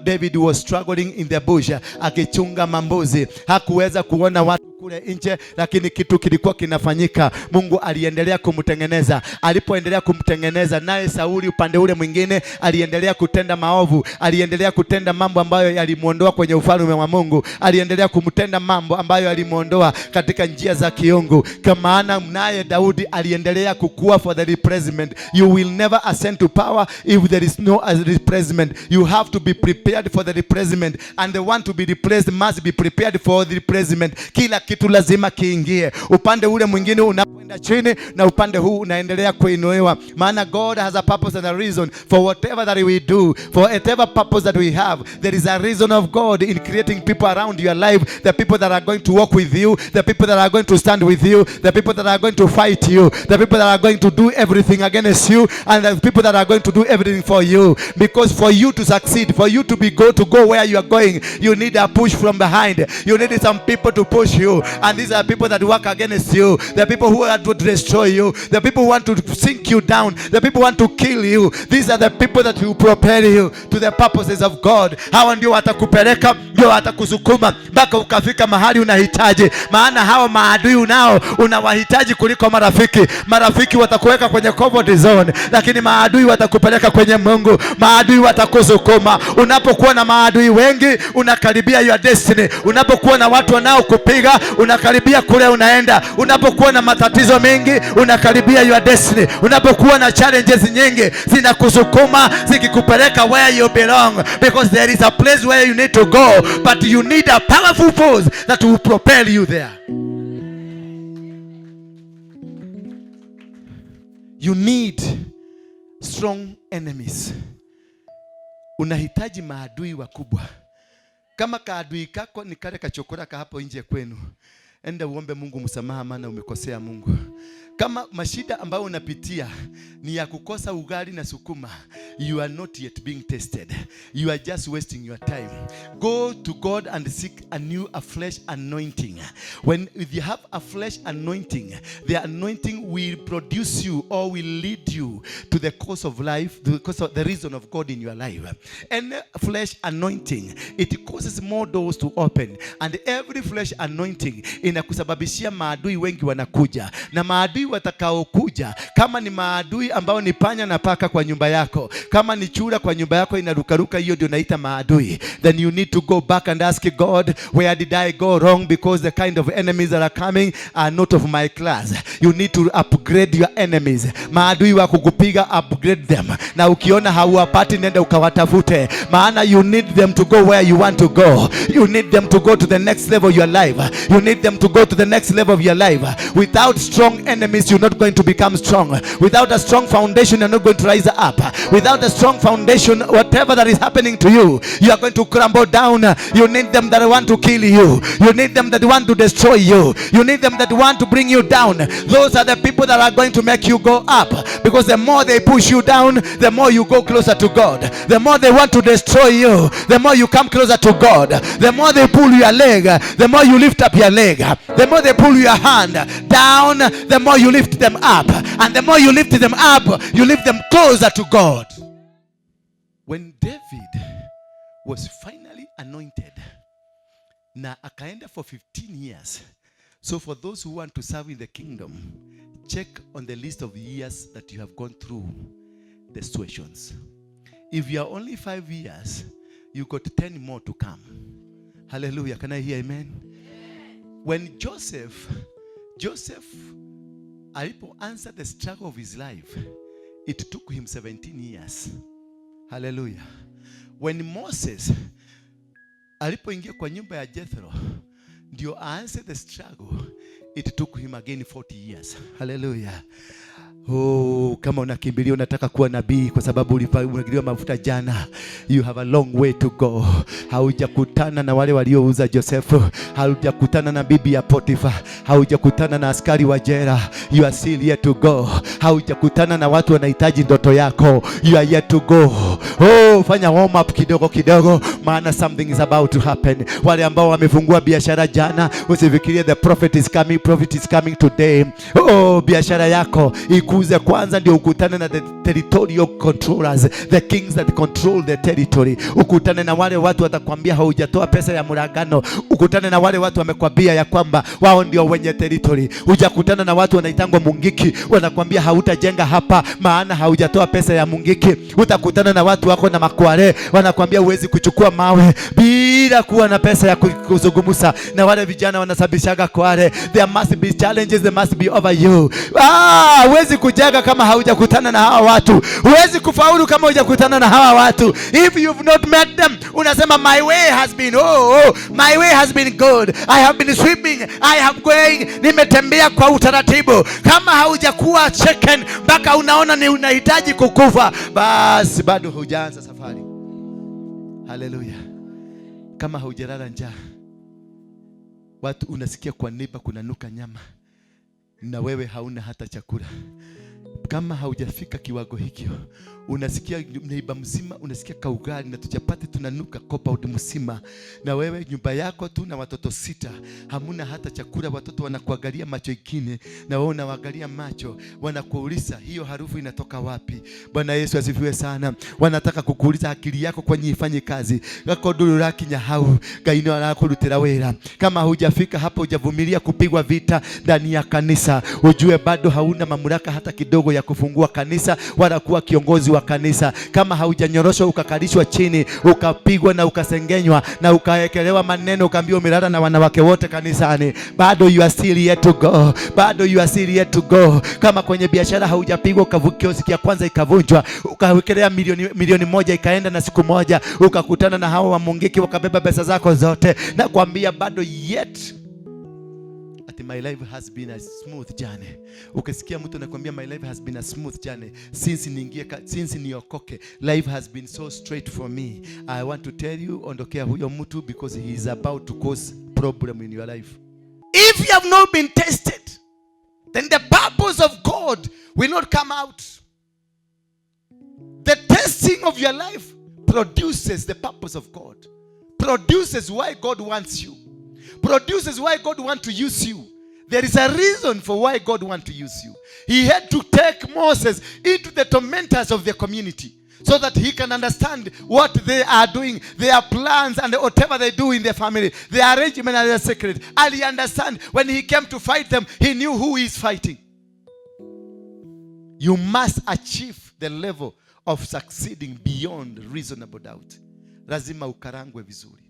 David was struggling in the bush, akichunga mambuzi. Hakuweza kuona watu kule nje, lakini kitu kilikuwa kinafanyika. Mungu aliendelea kumtengeneza. Alipoendelea kumtengeneza, naye Sauli upande ule mwingine aliendelea kutenda maovu, aliendelea kutenda mambo ambayo yalimuondoa kwenye ufalme wa Mungu, aliendelea kumtenda mambo ambayo yalimuondoa katika njia za kiungu. Kwa maana naye Daudi aliendelea kukua for the replacement. You will never ascend to power if there is no replacement. You have to be prepared for the replacement, and the one to be replaced must be prepared for the replacement. Kila kitu lazima kiingie. Upande ule mwingine unapoenda chini na upande huu unaendelea kuinuliwa, maana God has a purpose and a reason for whatever that we do, for whatever purpose that we have. There is a reason of God in creating people around your life, the people that are going to walk with you, the people that are going to stand with you, the people that are going to fight you, the people that are going to do everything against you, and the people that are going to do everything for you. Because for you to succeed, for you to be go to go where you are going, you need a push from behind. You need some people to push you. you. And these are people that work against you, the people who want to destroy you, the people who want to sink you down, the people who want to kill you. These are the people that will propel you to the purposes of God. Hawa ndio watakupeleka, ndio watakusukuma mpaka ukafika mahali unahitaji, maana hawa maadui unao unawahitaji kuliko marafiki. Marafiki watakuweka kwenye comfort zone, lakini maadui watakupeleka kwenye Mungu. Maadui watakusukuma. Unapokuwa na maadui wengi, unakaribia your destiny. Unapokuwa na watu wanaokupiga, unakaribia kule unaenda. Unapokuwa na matatizo mengi, unakaribia your destiny. Unapokuwa na challenges nyingi, zinakusukuma zikikupeleka where you belong, because there is a place where you need to go, but you need a powerful force that will propel you there. You need strong enemies. Unahitaji maadui wakubwa. Kama kaadui kako ni kale kachokora ka hapo nje kwenu, enda uombe Mungu msamaha, maana umekosea Mungu. Kama mashida ambayo unapitia ni ya kukosa ugali na sukuma, you are not yet being tested. You are just wasting your time. Go to God and seek a new, a fresh anointing. When if you have a fresh anointing, the anointing will produce you or will lead you to the course of life, the course of the reason of God in your life. Any fresh anointing, it causes more doors to open, and every fresh anointing inakusababishia maadui wengi wanakuja, na maadui watakaokuja, kama ni maadui ambao ni panya na paka kwa nyumba yako, kama ni chura kwa nyumba yako inarukaruka, hiyo ndio naita maadui. Then you need to go back and ask God, where did I go wrong? Because the kind of enemies that are coming are not of my class. You need to upgrade your enemies. Maadui wa kukupiga, upgrade them. Na ukiona hauwapati, nenda ukawatafute, maana you need them to go where you want to go. You need them to go to the next level of your life. You need them to go to the next level of your life. Without strong enemies, you're not going to become strong. Without a strong foundation, you're not going to rise up. Without a strong foundation, whatever that is happening to you, you are going to crumble down. You need them that want to kill you. You need them that want to destroy you. You need them that want to bring you down. Those are the people that are going to make you go up. Because the more they push you down, the more you go closer to God. The more they want to destroy you, the more you come closer to God. The more they pull your leg, the more you lift up your leg. The more they pull your hand down, the more you lift them up. And the more you lift them up, you lift them closer to God. When David was finally anointed, na akaenda for 15 years. So for those who want to serve in the kingdom, check on the list of years that you have gone through the situations. If you are only 5 years, you got 10 more to come. Hallelujah. Can I hear amen? When Joseph alipo answer the struggle of his life, it took him 17 years. Hallelujah. When Moses alipoingia kwa nyumba ya Jethro ndio aanze the struggle, it took him again 40 years. Hallelujah. Oh, kama unakimbilia unataka kuwa nabii kwa sababu ulimwagiliwa mafuta jana, you have a long way to go. Haujakutana na wale waliouza Josefu, haujakutana na bibi ya Potifa, haujakutana na askari wa jela, you are still yet to go. Haujakutana na watu wanahitaji ndoto yako, you are yet to go. Oh, fanya warm up kidogo kidogo, maana something is about to happen. Wale ambao wamefungua biashara jana, usifikirie the prophet is coming, prophet is coming today. Oh, biashara yako ikuze kwanza, ndio ukutane na the territorial controllers, the kings that control the territory. Ukutane na wale watu watakwambia haujatoa pesa ya muragano. Ukutane na wale watu wamekwambia ya kwamba wao ndio wenye territory. Hujakutana na watu wanaitangwa mungiki, wanakwambia hautajenga hapa maana haujatoa pesa ya mungiki. Utakutana na watu wako na makware, wanakwambia huwezi kuchukua mawe bila kuwa na pesa ya kuzungumza. Na wale vijana wanasababishaga kware. There must be challenges, there must be over you. Huwezi kujenga kama haujakutana na hawa watu. Huwezi kufaulu kama hujakutana na hawa watu. If you've not met them, unasema my way has been, oh, my way has been good. I have been sweeping, I have going, nimetembea kwa utaratibu. Kama haujakuwa shaken mpaka unaona ni unahitaji kukufa, basi bado hujaanza safari. Hallelujah. Kama haujalala njaa, watu unasikia kwa neighbor kunanuka nyama na wewe hauna hata chakula. Kama haujafika kiwango hikyo, unasikia neighbour mzima, unasikia kaugali na tuchapati tunanuka compound mzima, na wewe nyumba yako tu na watoto 6, hamuna hata chakula. Watoto wanakuangalia macho ingine na wewe unawaangalia macho, wanakuuliza hiyo harufu inatoka wapi? Bwana Yesu asifiwe sana. Wanataka kukuuliza akili yako kwenye ifanye kazi gako nduru hau Ngai no arakurutira wira. Kama hujafika hapo, hujavumilia kupigwa vita ndani ya kanisa, ujue bado hauna mamlaka hata kidogo ya kufungua kanisa wala kuwa kiongozi wa kanisa. Kama haujanyoroshwa ukakalishwa chini ukapigwa na ukasengenywa na ukaekelewa maneno ukaambiwa umelala na wanawake wote kanisani, bado you are still yet to go, bado you are still yet to go. Kama kwenye biashara haujapigwa kioski ya kwanza ikavunjwa, ukawekelea milioni 1 ikaenda na siku moja ukakutana na hao wa Mungiki wakabeba pesa zako zote, na kuambia bado yet ati my life has been a smooth journey. Ukisikia mtu anakuambia my life has been a smooth journey since niingie, since niokoke, life has been so straight for me, I want to tell you, ondokea huyo mtu because he is about to cause problem in your life. If you have not been tested, then the purpose of God will not come out. The testing of your life produces the purpose of God, produces why God wants you, produces why God wants to use you. There is a reason for why God wants to use you. He had to take Moses into the tormentors of the community so that he can understand what they are doing, their plans and whatever they do in their family, their arrangement and their secret. And he understand when he came to fight them, he knew who he is fighting. You must achieve the level of succeeding beyond reasonable doubt. Lazima ukarangwe vizuri.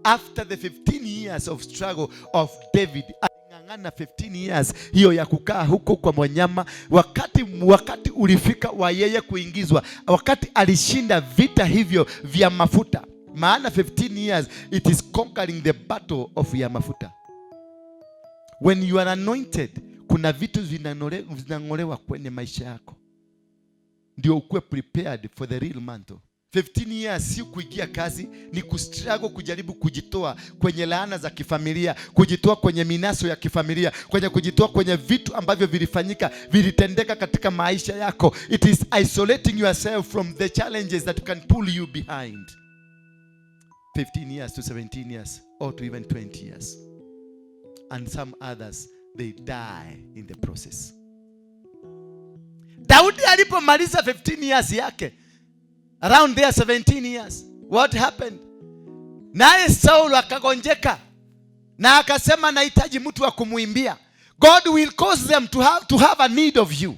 After the 15 years of struggle of David, aling'ang'ana 15 years hiyo ya kukaa huko kwa mwanyama. Wakati ulifika wa yeye kuingizwa, wakati alishinda vita hivyo vya mafuta, maana 15 years it is conquering the battle of ya mafuta. When you are anointed, kuna vitu vinang'olewa kwenye maisha yako ndio ukuwe prepared for the real mantle. 15 years si kuingia kazi, ni kustruggle kujaribu kujitoa kwenye laana za kifamilia, kujitoa kwenye minaso ya kifamilia, kwenye kujitoa kwenye vitu ambavyo vilifanyika, vilitendeka katika maisha yako. It is isolating yourself from the challenges that can pull you behind. 15 years to 17 years or to even 20 years. And some others, they die in the process. Daudi alipomaliza 15 years yake, around there 17 years, what happened? Naye Saul akagonjeka na akasema nahitaji mtu wa kumuimbia. God will cause them to have a need of you.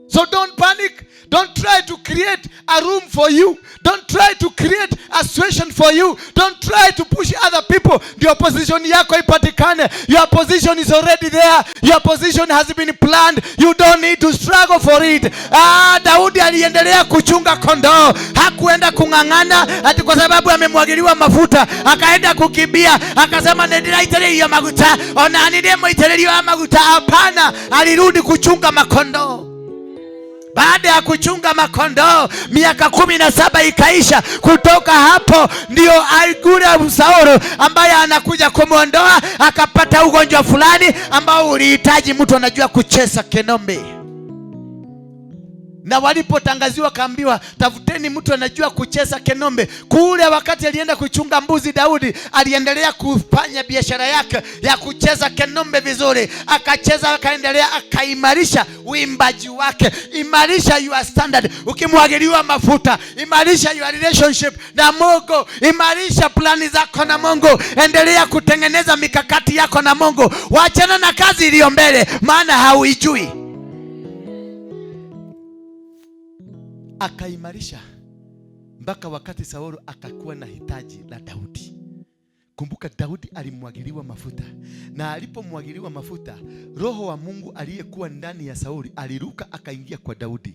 So don't panic. Don't try to create a room for you. Don't try to create a situation for you. Don't try to push other people. Ndio position yako ipatikane. Your position is already there. Your position has been planned. You don't need to struggle for it. Ah, Daudi aliendelea kuchunga kondoo. Hakuenda kung'ang'ana ati kwa sababu amemwagiliwa mafuta. Akaenda kukimbia. Akasema nĩndĩraitĩrĩrio maguta. Ona nĩndĩmũitĩrĩrio maguta. Hapana, alirudi kuchunga makondoo. Baada ya kuchunga makondoo miaka 17 ikaisha. Kutoka hapo ndio Aigure Saulo ambaye anakuja kumwondoa, akapata ugonjwa fulani ambao ulihitaji mtu anajua kucheza kenombe. Na walipotangaziwa kaambiwa, tafuteni mtu anajua kucheza kenombe. Kule wakati alienda kuchunga mbuzi, Daudi aliendelea kufanya biashara yake ya kucheza kenombe vizuri, akacheza, akaendelea, akaimarisha uimbaji wake. Imarisha your standard, ukimwagiliwa mafuta, imarisha your relationship na Mungu, imarisha plani zako na Mungu, endelea kutengeneza mikakati yako na Mungu, wachana na kazi iliyo mbele, maana hauijui. Akaimarisha mpaka wakati Saulo akakuwa na hitaji la Daudi. Kumbuka Daudi alimwagiliwa mafuta, na alipomwagiliwa mafuta, roho wa Mungu aliyekuwa ndani ya Sauli aliruka akaingia kwa Daudi.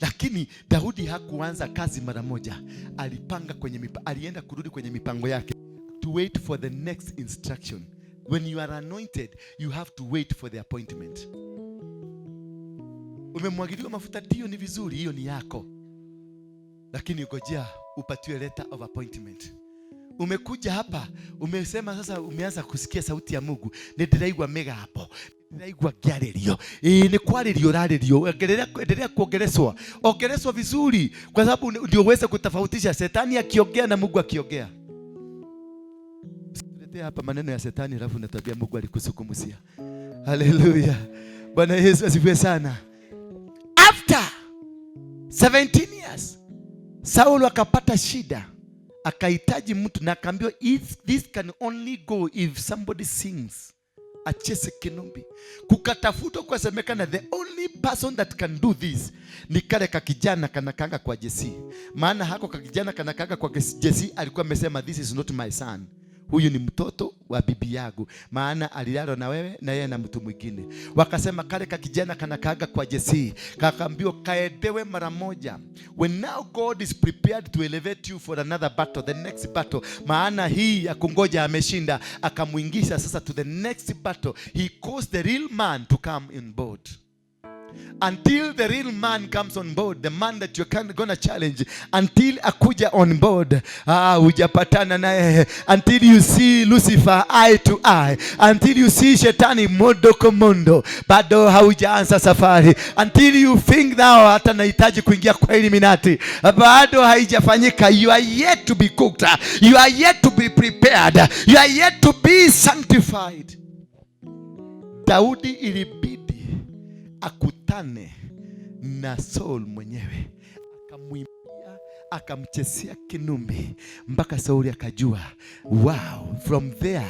Lakini Daudi hakuanza kazi mara moja, alipanga kwenye alienda kurudi kwenye mipango yake, to wait for the next instruction. When you are anointed, you have to wait for the appointment. Umemwagiliwa mafuta, ndio, ni vizuri, hiyo ni yako, lakini ngojea upatiwe letter of appointment. Umekuja hapa umesema sasa, umeanza kusikia sauti ya Mungu, nĩndĩraigua mĩgambo. Ndĩraigua ngĩarĩrio. Ĩĩ, nĩ kwarĩrio ũrarĩrio. Endelea, endelea kuongeleshwa, ongeleshwa vizuri, kwa sababu ndio uweze kutofautisha shetani akiongea na Mungu akiongea. Usituletee hapa maneno ya shetani alafu unatuambia Mungu alikusukumusia. Haleluya, Bwana Yesu asifiwe sana. After 17 years Saulo akapata shida, akahitaji mtu na akaambiwa, "If this can only go if somebody sings, acheze kinumbi." Kukatafutwa, kukasemekana the only person that can do this ni kale kakijana kanakanga kwa Jesse. Maana hako kakijana kanakanga kwa Jesse alikuwa amesema, "This is not my son, huyu ni mtoto wa bibi yangu, maana alilala na wewe na yeye na mtu mwingine." Wakasema kale kakijana kanakaga kwa Jesse, kakaambiwa kaedewe mara moja. When now God is prepared to elevate you for another battle, the next battle, maana hii ya kungoja ameshinda, akamwingisha sasa to the next battle. He caused the real man to come in board. Until the real man comes on board, the man that you're gonna challenge, until akuja on board, ah, hujapatana naye. Until you see Lucifer eye to eye, until you see shetani mondo komondo, bado haujaanza safari. Until you think now hata nahitaji kuingia kwa Illuminati, bado haijafanyika. You are yet to be cooked, you are yet to be prepared, you are yet to be sanctified. Daudi ilibidi akutane na Saul mwenyewe, akamwimbia, akamchezea kinumbi mpaka Sauli akajua, wow. From there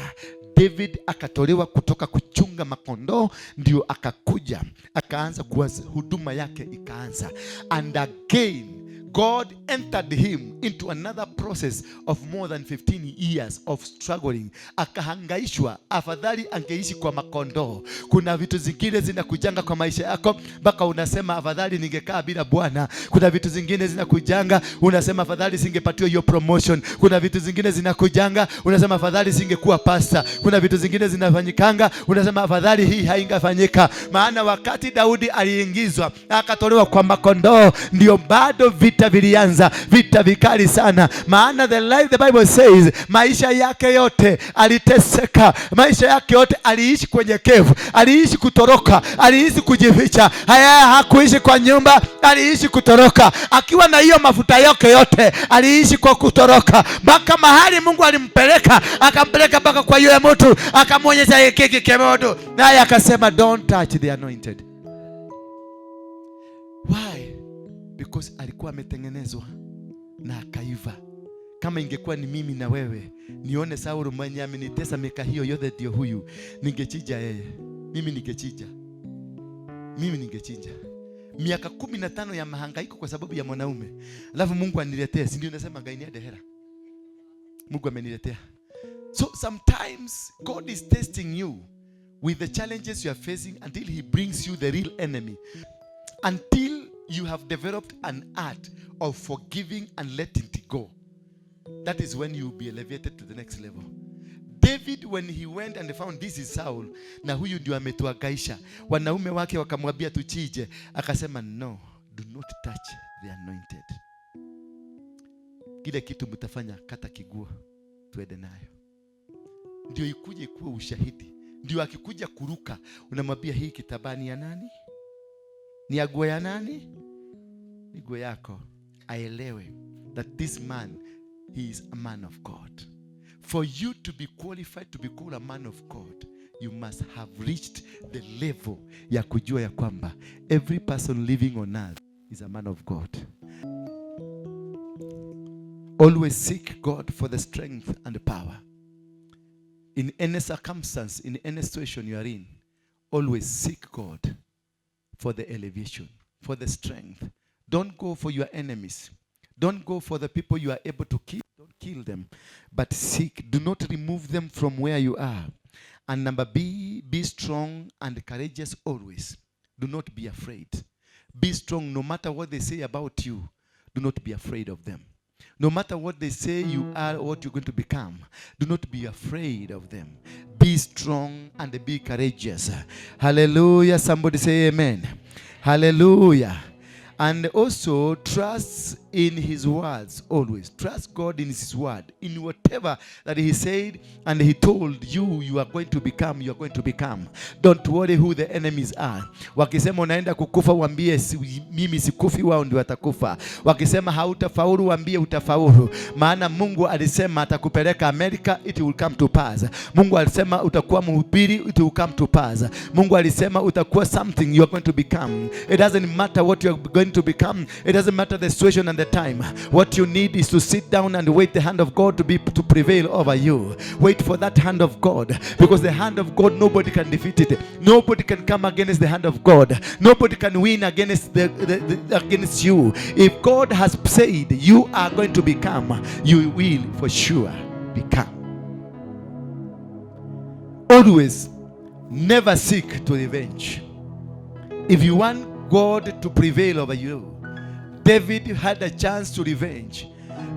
David akatolewa kutoka kuchunga makondoo, ndio akakuja akaanza kuwa huduma yake ikaanza, and again God entered him into another process of more than 15 years of struggling. Akahangaishwa, afadhali angeishi kwa makondoo. Kuna vitu zingine zinakujanga kwa maisha yako mpaka unasema, "Afadhali ningekaa bila Bwana." Kuna vitu zingine zinakujanga, unasema, "Afadhali singepatiwa hiyo promotion." Kuna vitu zingine zinakujanga, unasema, "Afadhali singekuwa pastor." Kuna vitu zingine zinafanyikanga, unasema, "Afadhali hii haingafanyika." Maana wakati Daudi aliingizwa akatolewa kwa makondoo, ndio bado vita vilianza, vita vikali sana. Maana the life, the Bible says, maisha yake yote aliteseka, maisha yake yote aliishi kwenye cave, aliishi kutoroka, aliishi kujificha. Haya, hakuishi kwa nyumba, aliishi kutoroka. Akiwa na hiyo mafuta yake yote, aliishi kwa kutoroka mpaka mahali Mungu alimpeleka, akampeleka mpaka kwa yule mtu, akamwonyesha kiki kemodo, naye akasema, "Don't touch the anointed." Why? Because alikuwa ametengenezwa na akaiva. Kama ingekuwa ni mimi na wewe, nione Saulu mwenye amenitesa miaka hiyo yote ndio huyu, ningechinja yeye. Mimi ningechinja, mimi ningechinja. Miaka 15 ya mahangaiko kwa sababu ya mwanaume, alafu Mungu aniletee, si ndio? Nasema Ngai niandehera, Mungu ameniletea. So sometimes God is testing you with the challenges you are facing until He brings you the real enemy, until you have developed an art of forgiving and letting it go. That is when you will be elevated to the next level. David, when he went and found this is Saul, na huyu ndio ametuhangaisha, wanaume wake wakamwambia tuchinje, akasema, "No, do not touch the anointed. Kile kitu mtafanya, kata kiguo tuende nayo," ndio ikuje ikuwe ushahidi. Ndio akikuja kuruka unamwambia, "Hii kitambaa ni ya nani? Ni ya nguo ya nani? Ni nguo yako." Aelewe that this man, he is a man of God. For you to be qualified to be called a man of God, you must have reached the level ya kujua ya kwamba every person living on earth is a man of God. Always seek God for the strength and the power. In any circumstance, in any situation you are in, always seek God for the elevation, for the strength. Don't go for your enemies. Don't go for the people you are able to kill. Don't kill them. But seek. Do not remove them from where you are. And number B, be strong and courageous always. Do not be afraid. Be strong no matter what they say about you. Do not be afraid of them. No matter what they say you are or what you're going to become, do not be afraid of them. Be strong and be courageous. Hallelujah. Somebody say amen. Hallelujah. And also trust in his words always. Trust God in his word. In whatever that he said and he told you you are going to become, you are going to become. Don't worry who the enemies are. Wakisema unaenda kukufa, waambie mimi sikufi, wao ndio watakufa. Wakisema hautafaulu, waambie utafaulu. Maana Mungu alisema atakupeleka America, it will come to pass. Mungu alisema utakuwa mhubiri, it will come to pass. Mungu alisema utakuwa something, you are going to become. It doesn't matter what you are going to become. It doesn't matter the situation and the time. What you need is to sit down and wait the hand of God to prevail over you. Wait for that hand of God, because the hand of God, nobody can defeat it. Nobody can come against the hand of God. Nobody can win against against you. If God has said you are going to become, you will for sure become. Always, never seek to revenge. If you want God to prevail over you, David had a chance to revenge,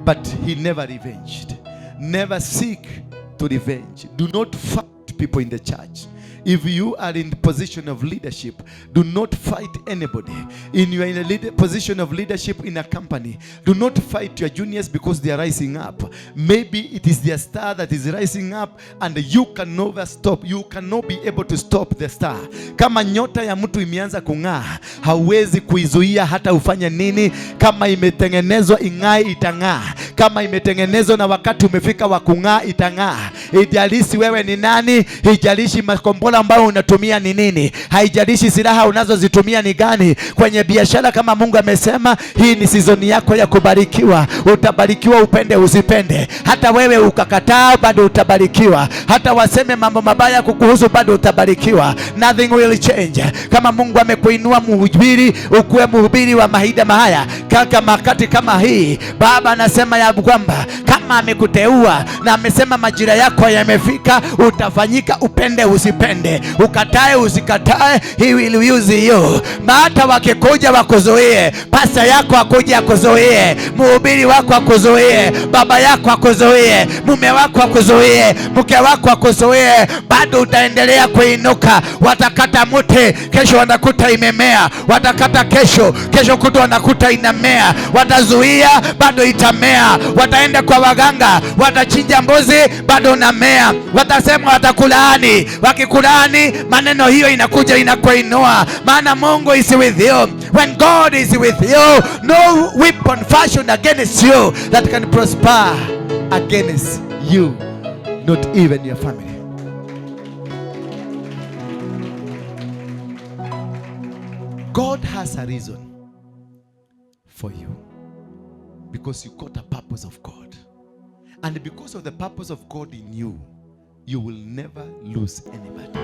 but he never revenged. Never seek to revenge. Do not fight people in the church. If you are in the position of leadership, do not fight anybody. In you are in a position of leadership in a company, do not fight your juniors because they are rising up. Maybe it is their star that is rising up, and you can never stop. You cannot be able to stop the star. Kama nyota ya mtu imeanza kung'aa, hauwezi kuizuia hata ufanye nini. Kama imetengenezwa ing'ae, itang'aa. Kama imetengenezwa na wakati umefika wa kung'aa, itang'aa. Haijalishi wewe ni nani, haijalishi makombora ambayo unatumia ni nini, haijalishi silaha unazozitumia ni gani. Kwenye biashara, kama Mungu amesema hii ni season yako ya kubarikiwa, utabarikiwa upende usipende. Hata wewe ukakataa, bado utabarikiwa. Hata waseme mambo mabaya kukuhusu, bado utabarikiwa. Nothing will change. Kama Mungu amekuinua mhubiri, ukuwe mhubiri wa mahida mahaya kaka makati kama hii, Baba anasema ya kwamba kama amekuteua na amesema majira yako yamefika, utafanyika upende usipende, ukatae usikatae, he will use you. Hata wakikuja wakuzuie, pasta yako akuja akuzuie, mhubiri wako akuzuie, baba yako akuzuie, mume wako akuzuie, mke wako akuzuie, bado utaendelea kuinuka. Watakata mti, kesho wanakuta imemea, watakata kesho, kesho kutwa wanakuta inamea, watazuia, bado itamea. Wataenda kwa waganga, watachinja mbuzi, bado unamea. Watasema watakulaani, wakikulaani maneno hiyo inakuja inakuinua, maana Mungu is with you. When God is with you, no weapon fashioned against you that can prosper against you, not even your family. God has a reason for you, because you got a purpose of God. And because of the purpose of God in you, you will never lose anybody.